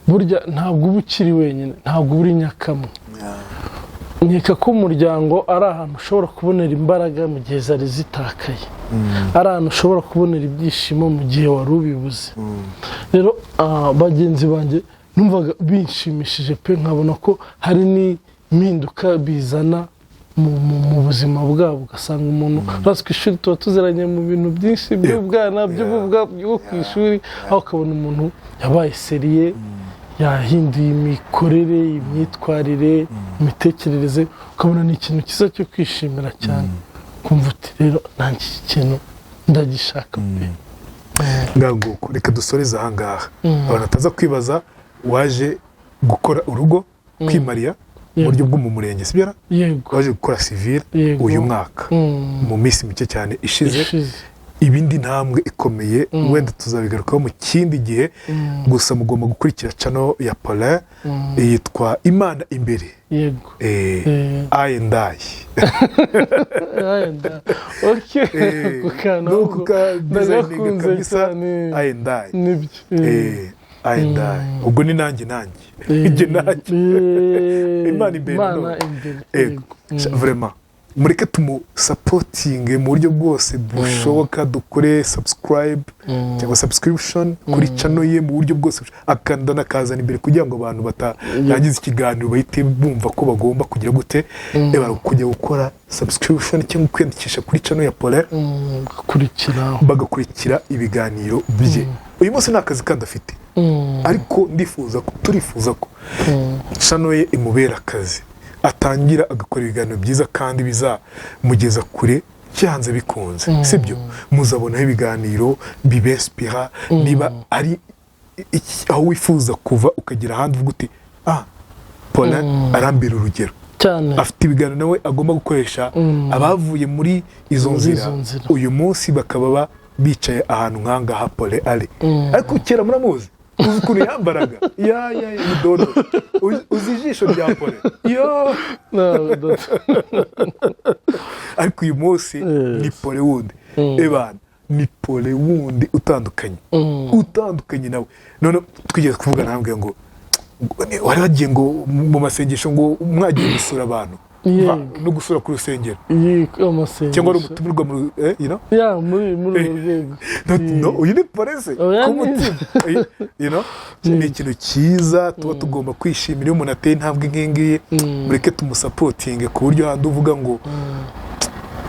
A: burya ntabwo uba ukiri wenyine, ntabwo uba uri nyakamwe. Nkeka ko umuryango ari ahantu ushobora kubonera imbaraga mu gihe zari zitakaye, ari ahantu ushobora kubonera ibyishimo mu gihe wari ubibuze. Rero bagenzi banjye numvaga binshimishije pe, nkabona ko hari n'impinduka bizana mu buzima bwabo, ugasanga umuntu urazi ku ishuri tuba tuziranye mu bintu byinshi by'ubwana, by'ububwa bwo ku ishuri, aho ukabona umuntu yabaye sérieux, yahinduye imikorere, imyitwarire, imitekerereze, ukabona ni ikintu cyiza cyo kwishimira cyane, kumva uti: "Rero nanjye iki kintu ndagishaka pe."
B: Nganguko reka dusoreze ahangaha, abantu bataza kwibaza. Waje gukora urugo, kwimariya mu buryo bwo mu murenge, sibyo ra?
A: Yego.
B: Waje gukora civil
A: Yego.
B: uyu mwaka, mu minsi mike cyane ishize.
A: Ishize.
B: Ibindi ntambwe ikomeye wenda tuzabigarukaho mu kindi gihe. Gusa mugomba gukurikira channel ya Paulin yitwa Imana Imbere.
A: Yego.
B: I and I.
A: Wenda. Okay. Ako kantu
B: No
A: ahubwo
B: kuka designing
A: ndagakunze
B: kabisa.
A: cyane.
B: I and I.
A: Nibyo.
B: I and I, ubwo ni nanjye, njye nanjye. Imana Imbere.
A: Imana
B: None.
A: Imbere.
B: Ego.
A: Yego.
B: Vraiment, mureke tumusapotinge mu buryo bwose bushoboka, dukore subscribe cyangwa subscription kuri channel ye mu buryo bwose akanda nakazana imbere, kugira ngo abantu batarangiza ikiganiro bahite bumva ko bagomba kugira gute, kujya gukora subscription cyangwa kwiyandikisha kuri channel ya Paulin.
A: Gakurikira.
B: Bagakurikira ibiganiro bye. Uyu munsi nta kazi kandi afite, ariko ndifuza ko, turifuza ko channel ye imubera akazi, atangira agakora ibiganiro byiza kandi bizamugeza kure byanze bikunze, sibyo? Muzabonaho ibiganiro bibinspira. Niba ari aho wifuza kuva ukagera ahandi, uvuga uti: "Ah, Paulin arambera urugero."
A: Cyane.
B: Afite ibiganiro nawe agomba gukoresha abavuye muri izo
A: Muri
B: nzira,
A: izo nzira.
B: uyu munsi bakaba bicaye ahantu nk'ahangaha Paulin ari. Ariko kera muramuzi, uzi ukuntu yambaraga, ya ya ya idodo. Uzi ijisho rya Paulin yo?
A: No,
B: Ariko uyu munsi ni Paulin wundi. Ebana, ni Paulin wundi utandukanye, utandukanye nawe. None twigeze kuvugana, nambwiye ngo wari wagiye ngo mu masengesho, ngo mwagiye gusura abantu. No gusura ku rusengero.
A: Yego, amasengesho.
B: Cyangwa ari umutumirwa mu you know?
A: Ya, muri urwo rwego.
B: No, no, uyu ni polisi
A: Oya,
B: ku mutima. Ni ikintu cyiza tuba tugomba kwishimira iyo umuntu ateye intambwe nk'iyi ngiyi. Mureke tumusapotinge ku buryo handi uvuga ngo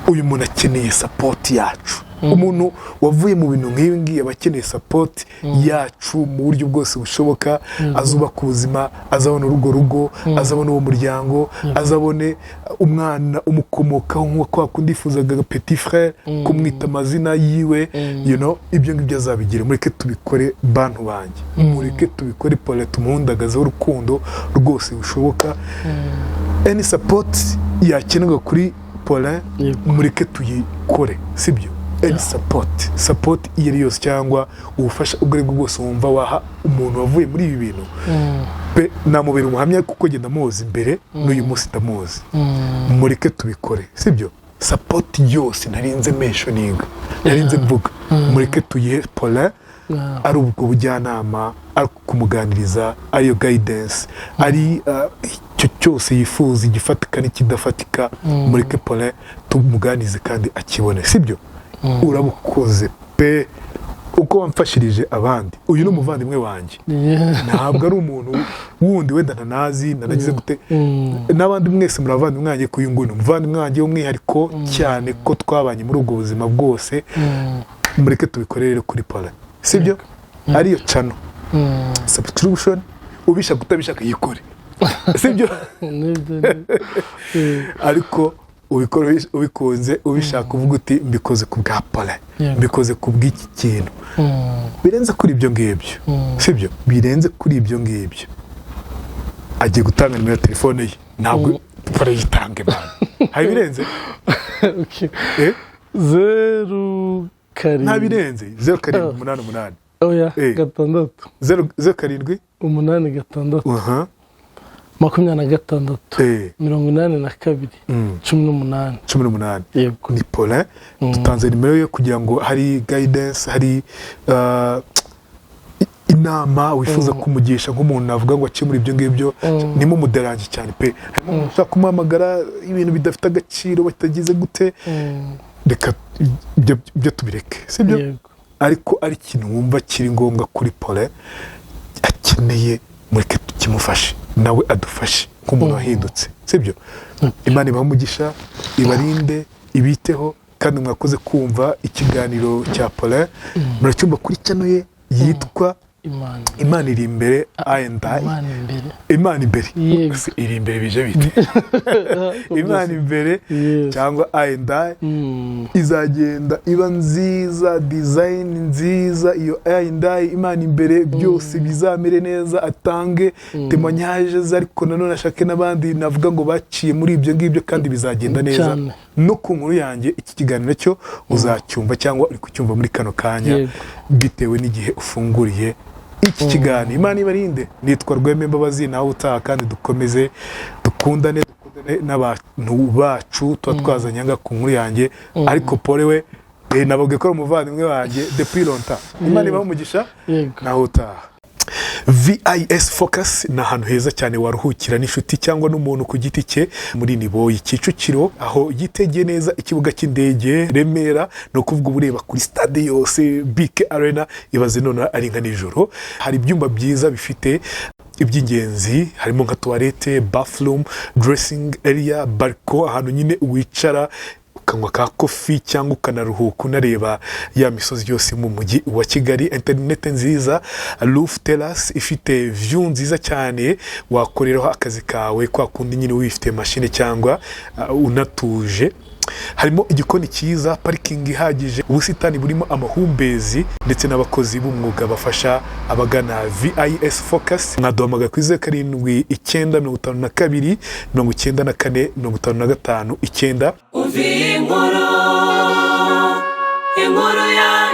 B: uyu muntu akeneye support yacu. Umuntu wavuye mu bintu nk'ibi ngibi aba akeneye support yacu mu buryo bwose bushoboka. Azubaka ubuzima, azabona urugo rugo, azabona uwo muryango, azabone umwana umukomokaho nk'uko kwa kundi yifuzaga petit frère kumwita amazina yiwe. Ibyo ngibyo azabigira. Mureke tubikore, bantu banjye, mureke tubikore. Paul tumuhundagazeho urukundo rwose bushoboka. Any support yakenerwa kuri Paulin, mureke tuyikore, sibyo? Any support iyo ari yose cyangwa ubufasha ubwo ari bwo bwose wumva waha umuntu wavuye muri ibi bintu pe, namubera umuhamya kuko njye ndamuzi imbere, n'uyu munsi ndamuzi. Mureke tubikore, sibyo? Support yose narinze mentioning, narinze mvuga, mureke tuyihe Paulin. Ari ubwo bujyanama, ari kumuganiriza, ariyo guidance, ari icyo cyose yifuza, igifatika n'ikidafatika, mureke Paulin tumuganize kandi akibone, sibyo? Urabukoze pe, uko wamfashirije abandi. Uyu ni umuvandimwe wanjye, ntabwo ari umuntu wundi wenda ntanazi nanagize gute. N'abandi mwese muri abavandimwe wanjye, ku uyu nguyu ni umuvandimwe wanjye w'umwihariko cyane ko twabanye muri ubwo buzima bwose. Mureke tubikorere kuri Paulin, sibyo? Ariyo channel subscription, ubishaka utabishaka yikore, sibyo?
A: Nibyo, nibyo.
B: Ariko ubikora ubikunze, ubishaka, uvuga uti: "Mbikoze ku bwa Paulin, mbikoze ku bw'iki kintu." Birenze kuri ibyo ngibyo, sibyo? Birenze kuri ibyo ngibyo, agiye gutanga nimero ya telefone ye. Ntabwo Paulin yitange man, hari ibirenze?
A: Okay.
B: Eh?
A: 07.
B: Nta birenze 0788.
A: Oya.
B: Eh.
A: 6.
B: 0 07.
A: 86.
B: Aha.
A: 26. 82. 18.
B: 18.
A: Yego.
B: Ni Paulin, dutanze nimero ye kugira ngo hari guidance, hari inama wifuza kumugisha nk'umuntu navuga ngo aciye muri ibyo ngibyo, nimumuderange cyane pe. Harimo umuntu ushaka kumuhamagara ibintu bidafite agaciro, batagize gute. Reka ibyo tubireke, sibyo?
A: Yego.
B: Ariko ari ikintu wumva kiri ngombwa kuri Paulin akeneye, mureke tukimufashe, nawe adufashe nk'umuntu wahindutse, sibyo? Imana ibahe umugisha, ibarinde, ibiteho, kandi mwakoze kumva ikiganiro cya Paulin. Muracyumva kuri channel ye yitwa
A: Imana.
B: Imana Iri Imbere, I and I.
A: Imana Imbere.
B: Imana Imbere.
A: Yego.
B: Se, iri imbere bije bite? Imana Imbere cyangwa I and I. Izagenda iba nziza, design nziza iyo I and I, Imana Imbere, byose bizamere neza, atange témoignage ze, ariko nanone ashake n'abandi navuga ngo baciye muri ibyo ngibyo, kandi bizagenda neza.
A: Cyane.
B: No ku nkuru yanjye, iki kiganiro cyo uzacyumva cyangwa uri kucyumva muri kano kanya, bitewe n'igihe ufunguriye iki kiganiro. Imana ibarinde. Nitwa Rweme Mbabazi, nawe utaha, kandi dukomeze dukundane, dukundane n'abantu bacu tuba twazanye aha ku nkuru yanjye. Ariko Pole we, nababwiye ko ari umuvandimwe wanjye depuis longtemps. Imana ibahe umugisha. Nawe utaha. VIS Focus ni ahantu heza cyane waruhukira n'inshuti cyangwa n'umuntu ku giti cye, muri Niboyi, Kicukiro, aho yitegeye neza ikibuga cy'indege Remera. Ni ukuvuga uba ureba kuri stade yose, BK Arena. Ibaze none ari nka nijoro. Hari ibyumba byiza bifite iby'ingenzi, harimo nka toilette, bathroom, dressing area, balcon, ahantu nyine wicara ukanywa ka coffee cyangwa ukanaruhuka, unareba ya misozi yose mu mujyi wa Kigali. Interineti nziza, roof terrace ifite view nziza cyane, wakoreraho akazi kawe kwa kundi nyine wifite mashine cyangwa unatuje. Harimo igikoni cyiza, parikingi ihagije, ubusitani burimo amahumbezi, ndetse n'abakozi b'umwuga bafasha abagana VIS Focus. Mwaduhamagara kuri 0795 294 55 9.
C: Umva iyi nkuru, inkuru yanjye.